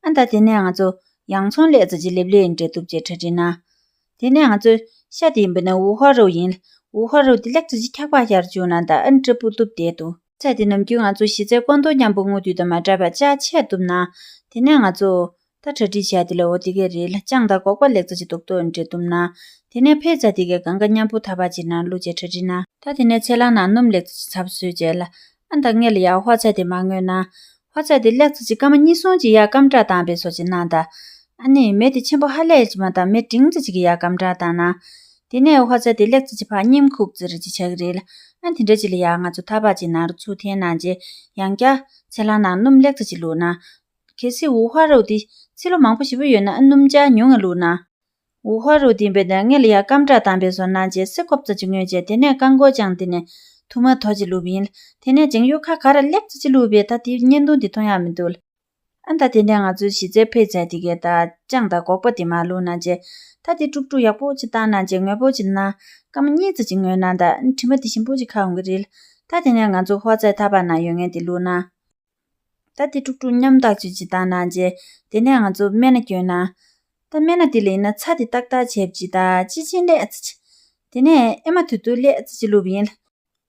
ཨ་ད་དེ་ནས་ང་ཚོ་ཡང་ཚོང་ལེགས་ཙམ་ཅིག་ལེབ་ལེབ་འདྲ་གཏུབ་བྱས་གྲ་སྒྲིག་གནང་། དེ་ནས་ང་ཚོའི་ཤ་དེ་ཡིན་པ་ན་ཝུ་ཧྭ་རོ་ཡིན། ཝུ་ཧྭ་རོ་དེ་ལེགས་ཙམ་ཅིག་འཁྱག་པ་ཤར་བཅུག་གནང་ད། ཨ་ནི་སྲབ་པོ་གཏུབ་བསྡད་འདུག་ཚྭ་དེ་ནམ་རྒྱུན་ང་ཚོ་གཞི་རྩའི་ཀོང་ཏོ་མཉམ་པོ་བརྔོ་དུས་དང་མ་འདྲ་བར་ལྕགས་ཆས་གཏུབ་གནང་། དེ་ནས་ང་ཚོ་ད་གྲ་སྒྲིག་བྱས་དེ་ལ་འོ་དེ་གས་རེད་ལ། ལྕང་དང་སྒོག་པ་ལེགས་ཙམ་ཅིག་རྡོག་རྡོག་འདྲ་གཏུབ་གནང་། དེ་ནས་ཕེ་ཛ་དེ་གས་གང་ག་མཉམ་པོ་ཐ་པ་ཅིག་ནང་བླུགས་བྱས་གྲ་སྒྲིག་གནང་། ད་དེ་ནས་ཚལ་སླང་ནང་སྣུམ་ལེགས་ཙམ་ཅིག་ཚབ་བཟོས་བྱས་ལ། ཨ་ད་སྔོན་ལ་ཡ་ཧོ་ཙེ་དེ་མར་བརྔོས་གནང་། ཧོ་ཙེ་དེ་ལེགས་ཙམ་ཅིག་སྐར་མ་གཉིས་གསུམ་ཅིག་ཡར་སྐམ་དྲག་བཏང་བའི་བཟོ་ཅིག་གནང་ད། ཨ་ནི་མེ་དེ་ཆེན་པོ་ཧ་ལས་ཅིག་མ་བཏང་། མེ་འབྲིང་ཙམ་ཅིག་གིས་ཡར་སྐམ་དྲག་བཏང་གནང་། དེ་ནས་ཧོ་ཙེ་དེ་ལེགས་ཙམ་ཅིག་ཕར་མཉེན་ཁུག་ཙམ་རེ་ཅིག་ཆགས་ཀྱི་རེད་ལ། ཨ་དེ་འདྲ་ཅིག་ལ་ཡ་ང་ཚོ་ཐ་པ་ཅིག་ནང་རུ་ཚུར་འཐེན་གནང་རྗེས་ཡང་བསྐྱར་ཚལ་སླང་ནང་སྣུམ་ལེགས་ཙམ་ཅིག་བླུགས་གནང་། གལ་སྲིད་ཝུ་ཧྭ་རོ་དེ་ཚིལ་ལུ་མང་པོ་ཞེ་པོ་ཡོད་ན་ཨ་སྣུམ་ཅར་ཉུང་ངུ་བླུགས་གནང་། ཝུ་ཧྭ་རོ་དེ་ཡིན་པས་ན་སྔོན་ལ་ཡ་སྐམ་དྲག་བཏང་བའི་བཟོ་གནང་རྗེས་སི་ཀོབ་ཙམ་ཅིག་བརྔོས་རྗེས། དེ་ནས་རྐང་འཁོར་ལྕང་དེ་ནས་ཐུར་མ་དོ་ཅིག་བླུགས་པ་ཡིན། དེ་ནས་འཇང་ཡུ་ཁ་ག་ར་ལེགས་ཙམ་ཅིག་བླུགས་པས་ད་དེའི་བརྙན་ཐུང་དེ་མཐོང་ཡག་མི་འདུག་ཨ་ད་དེ་ནས་ང་ཚོའི་གཞི་རྩའི་ཕེ་ཛ་དེ་གས་དང་ལྕང་དང་སྒོག་པ་དེ་མར་བླུགས་གནང་རྗེས། ད་དེ་དཀྲུག་དཀྲུག་ཡག་པོ་ཅིག་བཏང་གནང་རྗེས་ངོས་པོ་ཅིག་གནང་། སྐར་མ་གཉིས་ཙམ་ཅིག་བརྔོས་གནང་ད། ཨ་དྲི་མ་དེ་ཞིམ་པོ་ཅིག་ཁ་འོང་གི་རེད། ད་དེ་ནས་ང་ཚོ་ཧོ་ཙེ་ཐ་པ་ནང་ཡོད་མཁན་དེ་བླུགས་གནང་། ད་དེ་དཀྲུག་དཀྲུག་མཉམ་ཐག་ཆོད་ཅིག་བཏང་གནང་རྗེས། དེ་ནས་ང་ཚོ་སྨན་སྣ་བསྐྱོན་གནང་། ད་སྨན་སྣ་དེ་ལ་ཡིན་ན་ཚྭ་དེ་ཏག་ཏག་བྱས་པ་ཅིག་དང་སྤྱི་ཆིངས་ལེགས་ཙམ་ཅིག་དེ་ནས་ཨེ་མ་དུ་དུ་ལེགས་ཙམ་ཅིག་བླུགས་པ་ཡིན་ལ།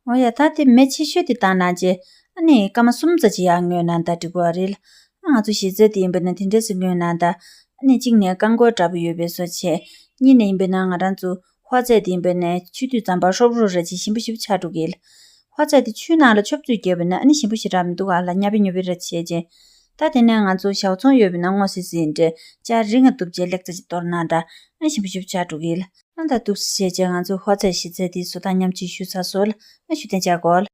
འོ་ཡ་ད་དེ་མེ་ཆེ་ཤོས་དེ་བཏང་གནང་རྗེས། ཨ་ནི་སྐར་མ་གསུམ་ཙམ་ཅིག་ཡར་བརྔོས་གནང་ད་འགྲིག་གི་རེད་ལ། ཨ་ང་ཚོ་གཞི་རྩ་དེ་ཡིན་པ་ན་དེ་འདྲས་སེ་བརྔོས་གནང་ད། ཨ་ནི་གཅིག་ནས་རྐང་འཁོར་འདྲ་པོ་ཡོད་པའི་བཟོ་བྱས། གཉིས་ནས་ཡིན་པ་ན་ང་རང་ཚོ་ཧོ་ཙེ་དེ་ཡིན་པ་ནས་ཆུ་དུས་ཙམ་པ་ཧྲོབ་རོ་ར་ཅིག་ཞིམ་པོ་ཞིབ་ཆགས་འགྲོ་གི་ལ། ཧོ་ཙེ་དེ་ཆུའི་ནང་ལ་ཆུ་བཅུད་བརྒྱབ་པ་ན་ཨ་ནི་ཞིམ་པོ་ཞེ་དྲག་མི་འདུག་ག་ལ། ཉབ་པི་ཉོབ་པི་ར་བྱས་རྗེས། ད་དེ་ནས་ང་ཚོ་ཞའོ་ཚོང་ཡོད་པ་ན་སྔོ་སི་སི་འདྲ་ཅ་རིང་ང་གཏུབ་བྱས་ལེགས་ཙམ་ཅིག་གཏོར་གནང་ད། ཨ་ཞིམ་པོ་ཞིབ་ཆགས་འགྲོ་གི་ལ། ཨ་ད་འདུག་སེ་བྱས་རྗེས་ང་ཚོ་ཧོ་ཙེ་གཞི་རྩ་དེ་བཟོ་སྟངས་མཉམ་གཅིག་ཞུ་ཚར་སོང་ལ། ཨ་ཞུ་དན་ཅག་གོ་ལ།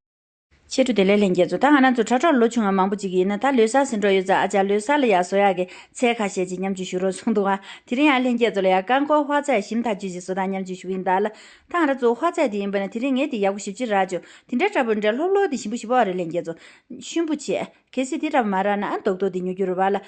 ཆེ་ཕྲུག་བདེ་ལེགས་ལྷན་རྒྱས་ཚོ། ད་ང་རང་ཚོ་དྲ་གྲོགས་ལོ་ཆུང་བ་མང་པོ་ཅིག་ཡིན་ན་ད་ལོ་གསར་ཟིན་འགྲོ་ཡོད་ཙང་ཨ་ཅག་ལོ་གསར་ལ་ཡ་བཟོ་ཡག་གི་ཚལ་ཁ་ཤས་ཅིག་མཉམ་གཅིག་ཞུ་རོགས་གསུངས་འདུག་ག་དེ་རིང་ཡང་ལྷན་རྒྱས་ཚོ་ལ་ཡ་རྐང་འཁོར་ཧོ་ཙེ་ཞིམ་ཐག་ཆོད་ཅིག་བཟོ་སྟངས་མཉམ་གཅིག་ཞུ་གི་ཡིན་ད་ལ། ད་ང་རང་ཚོ་ཧོ་ཙེ་དེ་ཡིན་པ་ན་དེ་རིང་ངས་དེ་ཡག་པོ་ཞིབ་ཅིག་རག་བྱུང་། དེ་འདྲ་འདྲ་པོ་འདྲ་ལྷོབ་ལྷོབ་དེ་ཞིམ་པོ་ཞིམ་པོ་རེད་ལྷན་རྒྱས་ཚོ། ཤུན་པོ་བྱས། གལ་སྲིད་དེ་འདྲ་པོ་མ་རག་ན་ཨ་རྡོག་རྡོག་དེ་ཉོ་རྒྱུ་རེད་པ་ལ།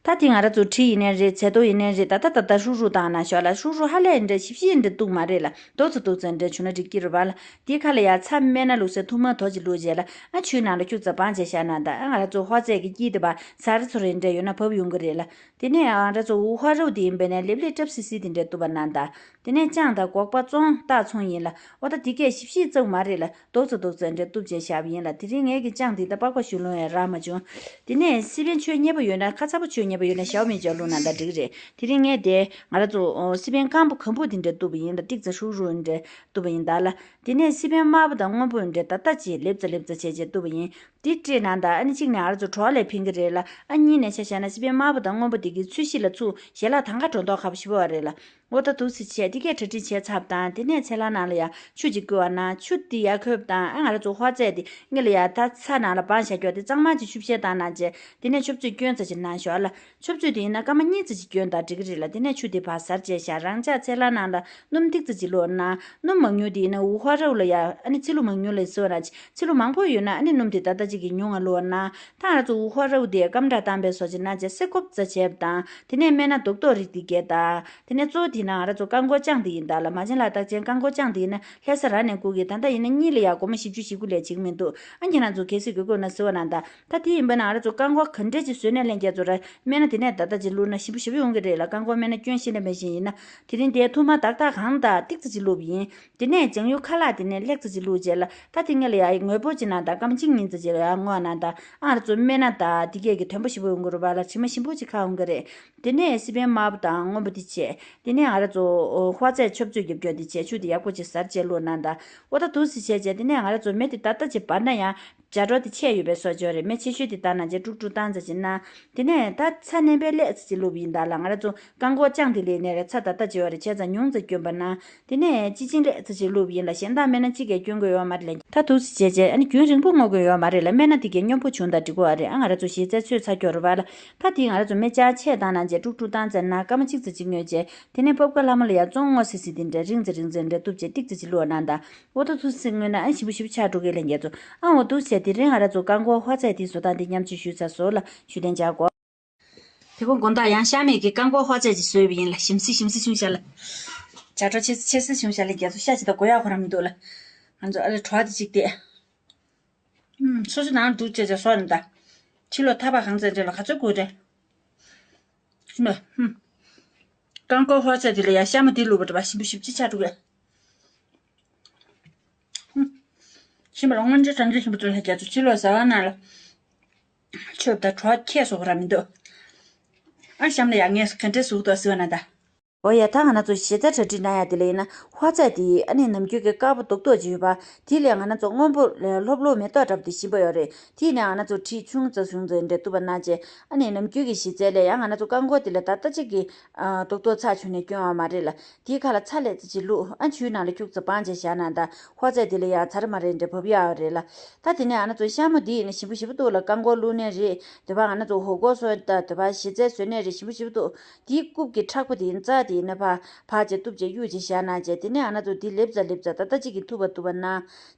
ད་དེ་ང་རང་ཚོ་གྲི་ཡིན་ནའི་རེད། ཚེ་ཏོ་ཡིན་ནའི་རེད། ད་ད་ད་ད་ཧྲུག་ཧྲུག་བཏང་ན་ཤོག་ལ། ཧྲུག་ཧྲུག་ཧ་ལས་འདྲ་ཞིབ་ཞིབ་འདྲ་གཏུག་མ་རེད་ལ། རྡོག་ཙམ་རྡོག་ཙམ་འདྲ་བྱུང་ན་འགྲིག་གི་རེད་པ་ལ། དེ་ཁ་ལ་ཡ་ཚྭ་སྨན་སྣ་བླུགས་སའི་ཐུར་མ་དོ་ཅིག་བླུགས་རྗེས་ལ་ཨ་ཆུའི་ནང་ལ་ཁྱུག་ཙམ་སྦངས་བྱས་བཞག་ན་ད། ཨ་ང་རང་ཚོ་ཧོ་ཙེ་གི་དཀྱིལ་དེ་པ་ཟར་ཚོ་རེ་འདྲ་ཡོད་ན་བབས་ཡོང་གི་རེད་ལ། དེ་ནས་ང་རང་ཚོ་ཝུ་ཧྭ་རོ་དེ་ཡིན་པས་ན་ལེབ་ལེབ་སྲབ་སི་སི་དེ་འདྲ་གཏུབ་པ་གནང་ད། དེ་ནས་ལྕང་དང་སྒོག་པ་བཙོང་སྟག་ཚོང་ཡིན་ལ། འོ་ད་དེ་གས་ཞིབ་ཞིབ་བཙུགས་མ་རེད་ལ། རྡོག་ཙམ་རྡོག་ཙམ་འདྲ་གཏུབ་བྱས་བཞག་པ་ཡིན་ལ། དེ་རིང་ངས་ཀྱི་ལྕང་འདི་ད་པགས་པ་བཤུ་ལོང་ཡང་རག་མ་བྱུང་། དེ་ནས་སི་པན་མཆོད་མཉེས་པོ་ཡོད་ན་ཁ་ཚ་པོ་མཆོད་མཉེས་པོ་ཡོད་ན་ཞའོ་མི་ཅོག་བླུགས་ན་ད་འགྲིག་རེད། དེ་རིང་ངས་དེ་ང་རང་ཚོ་སི་པན་སྐམ་པོ་གམ་པོ་དེ་འདྲ་གཏུབ་པ་ཡིན་ལ། ཏིག་ཙམ་ཧྲུག་ཧྲུག་འདྲ་གཏུབ་པ་ཡིན་ད་ལ། དེ་ནས་སི་པན་དམར་པོ་དང་སྔོན་པོ་འདྲ་ད་ལྟ་ཅིག་ལེབ་ཙམ་ལེབ་ཙམ་བྱས་བྱས་གཏུབ་པ་ཡིན། དེ་སྤྲད་ན་ད་ཨ་ནི་གཅིག་ནས་ང་རང་ཚོ་གྲོགས་ལས་ཕན་གི་རེད་ལ། ཨ་གཉིས་ནས་ཆ་བཞག་ན་སི་པན་དམར་པོ་དང་སྔོན་པོ་དེ་གི་ཚོས་གཞི་ལ་ཚུར་ཞལ་ལག་དང་ག་འགྲོ་མདོག་ཁ་པོ་ཞིག་པོ་བ་རེད་ལ། འོ་ད་འདུག་སེ་བྱས་དེ་གས་གྲ་སྒྲིག་བྱས་ཚར་དང་། དེ་ནས་ཚལ་སླང་ནང་ལ་ཡ་ཆུ་ཅིག་བསྐོལ་བ་ན་ཆུ་དེ་ཡར་ཁོལ་དང་། ཨ་ང་རང་ཚོ་ཧོ་ཙེ་དེ་སྔོན་ལ་ཡ་ད་ཚྭ་ནང་ལ་སྦངས་བཞག་རྒྱུ་དེ་གཙང་མ་ཅིག་ཆུ་བཤལ་བཏང་གནང་བྱས། དེ་ནས་ཆུ་བཅུད་སྐྱོན་ཙམ་ཅིག་གནང་ཤོག་ལ། ཆུ་བཅུད་དེ་ཡིན་ན་སྐར་མ་གཉིས་ཙམ་ཅིག་སྐྱོན་དང་འགྲིག་གི་རེད་ལ། དེ་ནས་ཆུ་དེ་ཕར་ཟར་བྱས་བཞག་རང་ཅག་ཚལ་སླང་ནང་ལ་སྣུམ་ཏིག་ཙམ་ཅིག་བླུགས་ན། སྣུམ་མང་ཉུང་དེ་ཡིན་ན་ཝུ་ཧྭ་རོ་ལ་ཡ་ཨ་ནི་ཚིལ་ལུ་མང་ཉུང་ལ་ཟེར་བ་ན་ཚིལ་ལུ་མང་པོ་ཡོད་ན་ཨ་ནི་སྣུམ་དེ་ད་ལྟ་གཅིག་གིས་ཉུང་ང་བླུགས་ན། ད་ང་ཚོ་ཝུ་ཧྭ་རོ་དེ་སྐམ་དྲག་བཏང་པའི་བཟོ་ཅིག་གནང་བྱས་སེ་ཀོབ་ཙམ་བྱས་པ་དང་། དེ་ནས་སྨན་སྣ་རྡོག་རྡོག་རིགས་དེ་གས་དང་། དེ་ནས་གཙོ་བོ་དེ་ཡིན་ན་ང་རང་ཚོ་རྐང་འཁོར་ལྕང་དེ་ཡིན་ད་ལ། མ་བྱན་ལ་རྟགས་ཅན་རྐང་འཁོར་ལྕང་དེ་ཡིན་ན་ལྷ་ས་རང་ནས་བསྐུར་གི། ད་ལྟ་ཡིན་ན་གཉིས་ལ་ཡ་སྒོར་མོ་བཞི་བཅུ་ཞེ་དགུ་ལས་བྱེད་ཀྱི་མི་འདུག་ཨ་ཁྱེད་རང་ཚོ་གལ་སྲིད་དགོས་དགོས་ན་ཟེར་བ་ན་ད། ད་དེ་ཡིན་པ་ན་ང་རང་ཚོ་རྐང་འཁོར་ག་འདྲས་ཅིག་བཟོས་ནས་ལེན་རྒྱ་ཚོ་ར། སྨན་སྣ་དེ་ནས་ད་ལྟ་ཅིག་བླུགས་ན་ཞིམ་པོ་ཞེ་པོ་ཡོང་གི་རེད་ལ། རྐང་འཁོར་སྨན་སྣ་སྐྱོན་ཤེས་ལེ་མེད་བཞིན་ཡིན་ན། དེ་རིང་དེའི་ཐུར་མ་དག་དག་གང་དང་ཏིག་ཙམ་ཅིག་བླུགས་པ་ཡིན། དེ་ནས་ལྗང་ཡུ་ཁ་ལག་དེ་ནས་ལེགས་ཙམ་ཅིག་བླུགས་རྗེས་ལ་ད་དེ་སྔོན་ལ་ཡ་ངོས་པོ་ཅིག་ནང་དང་སྐར་མ་གཅིག་གཉིས་ཙམ་ཅིག་ལ་ཡ་བརྔོས་ན་ད། ཨ་ང་རང་ཚོ་སྨན་སྣ་དང་དེ་གས་ཀྱི་དོན་པོ་ཞེ་པོ་ཡོང་གི་རེད་པ་ལ། དྲི་མ་ཞིམ་པོ་ཅིག་ཁ་འོང་གི་རེད། དེ་ནས་སི་པན་དམར་པོ་དང་སྔོན་པོ་དེ་བྱས། དེ་ནས་ང་རང་ཚོ་ཧོ་ཙེ་ཆུ་བཅུད་རྒྱབ་སྐྱོར་དེ་བྱས། ཆུ་དེ་ཡག་པོ་ཅིག་ཟར་བྱས་བླུགས་གནང་ད། འོ་ད་འདུག་སེ་བྱས་བྱས་དེ་ནས་ང་རང་ཚོ་མེ་དེ་ད་ལྟ་ཅིག་འབར་ན་ཡང་། ཇ་གྲོག་དེ་ཆད་ཡོད་པའི་བཟོ་ཅིག་རེད། མེ་ཆེ་ཤོས་དེ་བཏང་ན་བྱས་དཀྲུག་དཀྲུག་བཏང་ཙམ་ཅིག་གནང་། དེ་ནས་ད་ཚྭ་བསྣན་པའི་ལེགས་ཙམ་ཅིག་བླུགས་པ་ཡིན་ད་ལ། ང་རང་ཚོ་རྐང་འཁོར་ལྕང་དེ་ལས་ནས་རེད། ཚྭ་ད་ལྟ་ཅིག་ཡོད་རེད། བྱས་ཙང་ཉུང་ཙམ་སྐྱོན་པ་ན། དེ་ནས་སྤྱི་ཆིངས་ལེགས་ཙམ་ཅིག་བླུགས་པ་ཡིན་ལ། གཞན་དག་སྨན་སྣ་གཅིག་གས་སྐྱོན་དགོས་ཡོད་མ་རེད་ལ། ད་འདུག་སེ་བྱས་བྱས་ཨ་ནི་རྒྱུན་རིང་པོ་བརྔོ་དགོས་ཡོད་མ་རེད་ལ། སྨན་སྣ་དེ་གས་སྙོམས་པོ་བྱུང་དང་འགྲིག་གི་རེད། ཨ་ང་རང་ཚོ་གཞི་རྩའི་ཚོས་ཚ་སྐྱོ་རེད་པ་ལ། ད་དེ་ང་རང་ཚོ་མེ་ཆར་ཆད་བཏང་ན་བྱས་དཀྲུག་དཀྲུག་བཏང་ཙམ་ན་སྐར་མ་གཅིག་ཙམ་ཅིག་བརྔོས་བྱས། དེ་ནས་པབ་ཀ་ལྷ་མོ་ལ་ཡ་བཙོང་སྔོ་སི་སི་དེ་འདྲ་རིང་ཙམ་རིང་ཙམ་འདྲ་གཏུབ་བྱས་ཏིག་ཙམ་ཅིག་བླུགས་གནང་ད། འོ་ད་འདུག་སེ་བརྔོས་ན་ཨ་ཞིམ་པོ་ཞིམ་པོ་ཆགས་འགྲོ་གི་ལྷན་རྒྱས་ཚོ། ཨ་འོ་འདུག་སེ་ དེ་རིང་ང་རང་ཚོ་རྐང་འཁོར་ཧོ་ཙའི་དེ་བཟོ་སྟངས་དེ་མཉམ་སྤྱོད་ཞུས་ཚར་སོང་ལ་ཞུ་དན་བྱ་དགོས། དེ་གོང་དགོང་དག་ཡང་ཤ་མེད་ཀྱི་རྐང་འཁོར་ཧོ་ཙའི་ཅིག་བཟོས་པ་ཡིན་ལ། ཞིམ་སི་ཞིམ་སི་བྱུང་ཤག་ལ། བྱ་སྒྲོ་ཆེ་ཆེ་སི་བྱུང་ཤག་ལ། རྒྱ་ཚོ་ཤ་ཅིག་དང་གོ་ཡག་ཁོ་རང་མི་འདུག་ལ། ང་ཚོ་ཨ་ལེ་བྲོ་བ་དེ་ཅིག་བལྟས། ཨུམ། སོ་སོ་ནང་འདུག་ཅེས་ཅེས་སོགས་ནི་ད། ཕྱི་ལོགས་ཐག་པ་གང་ཚད་འདྲ་ལ་ག་ཚོད་དགོས་རེད། ཤི་མ། ཧུམ། རྐང་འཁོར་ཧོ་ཙའི་དེ་ལ་ཡ་ཤ་མོ་དེ་བླུགས་པ་འདྲ་བ་ཞིམ་པོ་ཞིབ་ཅིག་ཆགས་འགྲོ་གི། ཧུམ། ཤི་མ་ལ་སྔོན་འགྲོའི་གྲང་འགྲིག་ཞིམ་པོ་ཚོ་ལ་རྒྱ་ཚོ་ཕྱི་ལོགས་ཟ་བ་ནང་ལ། ཆོས་ད་གྲོགས་ཁྱེད་སོགས་ར་མི་འདུག་ཨ་གཤམ་ལ་ཡ་ངས་ག་འདྲས་ཟུག་ཏོ་ཟི་བ་ན་ད། འོ་ཡ། ད་ང་རང་ཚོ་གཞི་རྩ་གྲ་སྒྲིག་གནང་ཡ་དེ་ལ་ཡིན་ན། ཧོ་ཙའི་དེ་ཨ་ནི་ནམ་རྒྱུན་གྱི་དཀར་པོ་རྡོག་རྡོག་ཅིག་ཡོད་པ། དེ་ལས་ང་རང་ཚོ་སྔོན་པོ་ལྷོབ་ལྷོབ་མེ་ཏོག་འདྲ་པོ་དེ་ཞིམ་པོ་ཡོད་རེད། དེ་ནས་ང་རང་ཚོ་དྲི་ཆུང་ཙག་ཆུང་ཙག་འདྲ་བཏུབ་པ་གནང་བྱས། ཨ་ནི་ནམ་རྒྱུན་གྱི་གཞི་རྩའི་ལས་ཡང་ང་རང་ཚོ་རྐང་འཁོར་དེ་ལ་ད་ལྟ་གཅིག་གི་རྡོག་རྡོག་ཚ་ཆུང་ནས་སྐྱོན་བ་མ་རེད་ལ། དེའི་ཁ་ལ་ཚྭ་ལེ་ཙི་ཅིག་བླུགས། ཨ་ཆུའི་ནང་ལ་ཁྱུག་ཙམ་སྦངས་བྱས་བཞག་ན་ད་ཧོ་ཙའི་དེ་ལ་ཡང་ཚར་མ་རེད་འདྲ་བབས་ཡག་རེད་ལ། ད་དེ་ནས་ང་རང་ཚོ་ཤ་མོ་འདི་ཡིན་ན་ཞིམ་པོ་ཞིམ་པོ་འདུག་ལ། རྐང་འཁོར་བླུགས་ནས་རེད། དེ་བ་ང་རང་ཚོ་ཧོ་གོ་སོ་ད་དེ་བ་གཞི་རྩའི་བཟོས་ནས་རེད། ཞིམ་པོ་ཞིམ་པོ་འདུག་དེའི་རྐུབ་ཀྱི་མཁྲེགས་པོ་དེ་ཡིན་ཙག་དེ་ཡིན་ན་ཕ་ཕ་ཅེ་གཏུབ་ཅེ་གཡུག་ཅེ་བཞག་ན་ཅེ། དེ་ནས་ང་རང་ཚོ་དེ་ལེབ་ཙ་ལེབ་ཙ་ད་ལྟ་གཅིག་གིས་ཐུབ་པ་ཐུབ་པ་ན།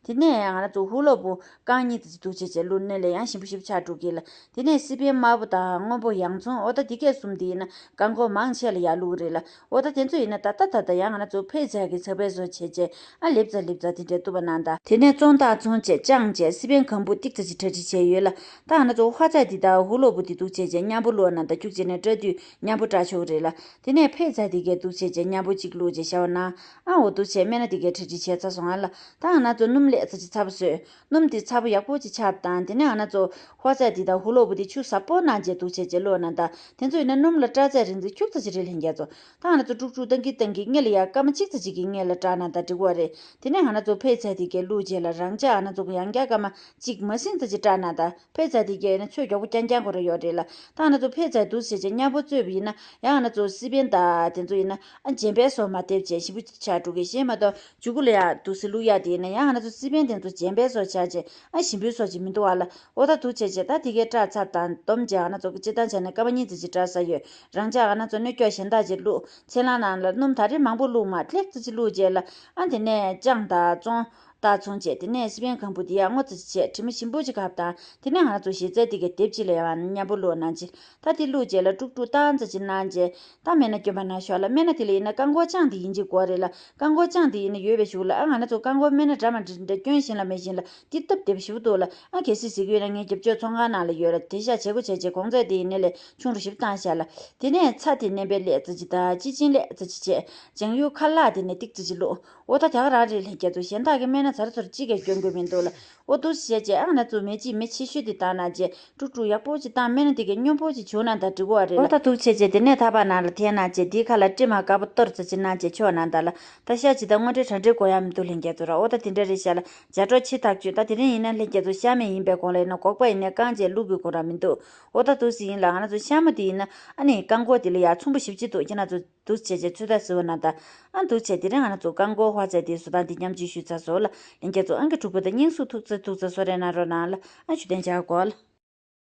དེ་ནས་ང་རང་ཚོ་ཧུ་ལོ་བུ་རྐང་གཉིས་ཙ་ཅིག་འདུག་ཅེ་ཅེ་བླུགས་ནས་ལས་ཡང་ཞིམ་པོ་ཞིམ་པོ་ཆགས་འགྲོ་གི་ལ། དེ་ནས་སི་པན་དམར་པོ་དང་སྔོན་པོ་ཡང་ཚང་འོ་ད་དེ་གས་གསུམ་དེ་ཡིན་ན་རྐང་འཁོར་མང་ཆེ་ལ་ཡར་བླུགས་རེད་ལ། འོ་ད་དེ་ཚོ་ཡིན་ན་ད་ལྟ་ད་ལྟ་ཡང་ང་རང་ཚོ་ཕེ་ཙ་གི་ཚ་བའི་བཟོ་བྱས་ཅེ། ཨ་ལེབ་ཙ་ལེབ་ཙ་དེ་འདྲས་བཏུབ་པ་གནང་ད། དེ་ནས་བཙོང་སྟངས་བཙོང་བྱས་བཅངས་བྱས་སི་པན་གང་བུ་ཏིག་ཙ་ཅིག་གྲ་སྒྲིག་བྱས་ཡོད་ལ། ད་ང་ཚོ་ཧོ་ཙའི་འདི་དང་ཧུ་ལོ་བུ་འདི་འདུག་བྱས་བྱས་མཉམ་པོ་བླུགས་ན་ད་ཁྱུག་ཅིག་ནས་སྐྲ་དུས་མཉམ་པོ་སྐྲ་ཆོག་རེད་ལ། དེ་ནས་ཕེ་ཙ་འདི་གས་འདུག་བྱས་བྱས་མཉམ་པོ་གཅིག་བླུགས་བྱས་བཞག་པ་ན། ཨ་འོ་འདུག་བྱས་སྨན་སྣ་འདི་གས་གྲ་སྒྲིག་བྱས་ཚར་སོང་ང་ལ། ད་ང་ཚོ་སྣུམ་ལེ་ཙ་ཅིག་ཚ་པོ་བཟོས། སྣུམ་འདི་ཚ་པོ་ཡག་པོ་ཅིག་ཆགས་དང་། དེ་ནས་ང་ཚོ་ཧོ་ཙའི་འདི་དང་ཧུ་ལོ་བུ་འདི་ཆུ་ཟབ་པོ་ནང་བྱས་འདུག་བྱས་བྱས་བླུགས་ན་ད། དེ་ཚོ་ཡིན་ན་སྣུམ་ལ་སྐྲ་ཚད་རིང་ཚད་ཁྱུག་ཙ་ཅིག་རེད་ལྷན་རྒྱས་ཚོ། ད་ང་ཚོ་དཀྲུག་དཀྲུག་བཏང་གི་བཏང་གི་སྔས་ལ་ཡ་སྐར་མ་གཅིག་ཙམ་ཅིག་གི་སྔས་ལ་སྐྲག་ན་ད་འགྲིག་གོ་རེད། དེ་ནས་ང་ཚོ་ཕེ་ཙ་དེ་གས་བླུགས་རྗེས་ལ་རང་འཇགས་ང་ཚོ་ཡང་བསྐྱར་སྐར་མ་གཅིག་མ་ཟིན་ཙམ་ཅིག་སྐྲག་ན་ད་ཕེ་ཙ་དེ་གས་ཡིན་ན་ཚོས་མགྱོགས་པོ་རྐྱང་རྐྱང་གོ་ར་ཡོད་རེད་ལ། ད་ང་ཚོ་ཕེ་ཙ་འདུག་བྱས་བྱས་མཉམ་པོ་བཙོས་པ་ཡིན་ན་ཡང་ང་ཚོ་སི་པན་ད་དེ་ཚོ་ཡིན་ན་ཨ་འཇམ་པའི་སོ་མ་བཏེབ་བྱས་ཞིམ་པོ་ཆགས་འགྲོ་གི་ཤེས་མ་གཏོགས་མཇུག་གུ་ལ་ཡ་འདུག་སེ་བླུགས་ཡ་དེ་ཡིན་ན་ཡང་ང་ཚོ་སི་པན་དེ་ཚོ་འཇམ་པའི་སོ་ཆགས་བྱས་ཨ་ཞིམ་པོའི་སོ་ཅིག་མི་འདུག་བ་ལ། འོ་ད་འདུག་བྱས་བྱས་ད་དེ་གས་སྐྲག་ཚར་དང་སྡོམ་བྱས་ང་ཚོ་སྤྱིར་བཏང་བྱས་ན་སྐར་མ་གཉིས་ཙམ་ཅིག་སྐྲག་ས་ཡོད། རང་འཇགས་ང་ཚོ་སྣོད་སྐྱོགས་གཞན་དག་ཅིག་བླུགས། ཚལ་སླང་ནང་ལ་སྣུམ་ད་རེས་མང་པོ་བླུགས་མ་ལེགས་ཙི་ཅིག་བླུགས་རྗེས་ལ་ཨ་དེ་ནས་བཅངས་དང་བཙོང་། བཏགས་ཚོང་བྱས་དེ་ནས་སི་པན་གང་བུ་དེ་ཡར་སྔོ་ཙི་ཅིག་བྱས་དྲི་མ་ཞིམ་པོ་ཅིག་བཀབ་དང་། དེ་ནས་ང་ཚོ་གཞི་རྩའི་དེ་གའི་དེབ་ཅིག་ལ་ཡང་མཉམ་པོ་བླུགས་གནང་ཅི། ད་དེ་བླུགས་རྗེས་ལ་དཀྲུག་དཀྲུག་བཏང་ཙི་ཅིག་གནང་རྗེས་ད་སྨན་སྣ་སྐྱོན་པ་ན་ཤོག་ལ། སྨན་སྣ་དེ་ལ་ཡིན་ན་རྐང་འཁོར་བཅངས་དེ་ཡིན་གཅིག་དགོས་རེད་ལ། རྐང་འཁོར་བཅངས་དེ་ཡིན་ན་ཡོད་པའི་གཞུག་ལ་ཨ་ང་ཚོ་རྐང་འཁོར་སྨན་སྣ་འདྲ་མ་འདྲ་འདྲ་སྐྱོན་བཞིན་ལ་མེད་བཞིན་ལ་དེ་སྟབས་བདེ་པོ་ཞེ་པོ་འདུག་ལ། ཨ་གལ་སྲིད་ཟེར་གྱི་ཡོད་ན་ངའི་རྒྱབ་ཕྱོགས་ཚོང་ཁང་ནང་ལ་ཡོད་ལ། དེ་ཤ་བྱེད་དགོས་བྱས་རྗེས་གོང་ཚད་དེ་ཡིན་ནའི་ལས་ཆུང་རུ་ཞིབ་བཏང་བཞག་ལ། དེ་ནས་ཚྭ་དེ་བསྣན་པའི་ལེ་ཙི་ཅིག་དང་སྤྱི་ཆིངས་ལེ་ཙི་ཅིག་བྱས། བྱང་ཡུལ་ཁ་ལག་དེ་ནས་ཏིག་ཙི་ཅིག་བླུགས། འོ་ད་དེ་ག་རང་རེད་ལྷན་རྒྱས་ཚོ། གཞན་དག་གི་སྨན་སྣ་ཚར་ཚོར་ཅི་གས་སྐྱོན་དགོས་མི་འདུག་ལ། འོ་འདུག་བྱས་རྗེས་ཨ་ང་ཚོ་མེ་ལྕེ་མེ་ཆེ་ཤོས་དེ་བཏང་གནང་རྗེས་དཀྲུག་དཀྲུག་ཡག་པོ་ཅིག་བཏང་། སྨན་སྣ་དེ་གས་སྙོམས་པོ་ཅིག་བྱུགས་གནང་ད་འགྲིག་གོ་རེད་ལ། འོ་ད་འདུག་བྱས་རྗེས་དེ་ནས་ཐག་པ་ནང་ལ་འཐེན་གནང་རྗེས་དེའི་ཁ་ལ་ཀྲི་མ་དཀར་པོ་གཏོར་ཙི་ཅིག་གནང་རྗེས་ཆོག་གནང་ད་ལ། ད་ཤ་ཇི་ལྟར་སྔོན་འགྲོའི་གྲ་སྒྲིག་དགོས་ཡ་མི་འདུག་ལྷན་རྒྱས་ཚོ་ར། འོ་ད་དེ་འདྲ་རེད་ཤག་ལ། བྱ་སྒྲོ་ཕྱི་ཐག་ཆོད། ད་དེ་རིང་ཡིན་ན་ལྷན་རྒྱས་ཚོ་ཤ་མེད་ཡིན་པའི་གོང་ལ་ཡིན་ན་སྒོག་པ་ཡིན་ནའི་བཀང་རྗེས་བླུག་དགོས་དགོས་ར་མི་འདུག་འོ་ད་འདུག་སེ་ཡིན་ལ། ང་ཚོ་ཤ་མོ་དེ་ཡིན་ན་ཨ་ནི་རྐང་འཁོར་དེ་ལ་ཡ་ཚོམ་བུ་ཞིབ་ཅིག་འདུག་ཁྱེད་རང་ཚོ་འདུག་བྱས་རྗེས་ཚོད་ལྟ་ཟེར་བ་ན་ད། ཨ་འདུག་བྱས་དེ་རིང་ང་ཚོ་རྐང་འཁོར་ཧོ་ཙའི་དེ་བཟོ་སྟངས་དེ་མཉམ་སྤྱོད་ཞུས་ཚར་སོང་ལ། ལྷན་རྒྱས་ཚོ་ཨང་ཀི་དྲུག་པ་དང་སྙིང་སུ་ཐུག་ཚེ་ཐུག་ཚེ་གསོལ་རས་གནང་རོགས་གནང་ལ། ཨ་ཞུ་དན་བྱ་དགོས་ལ།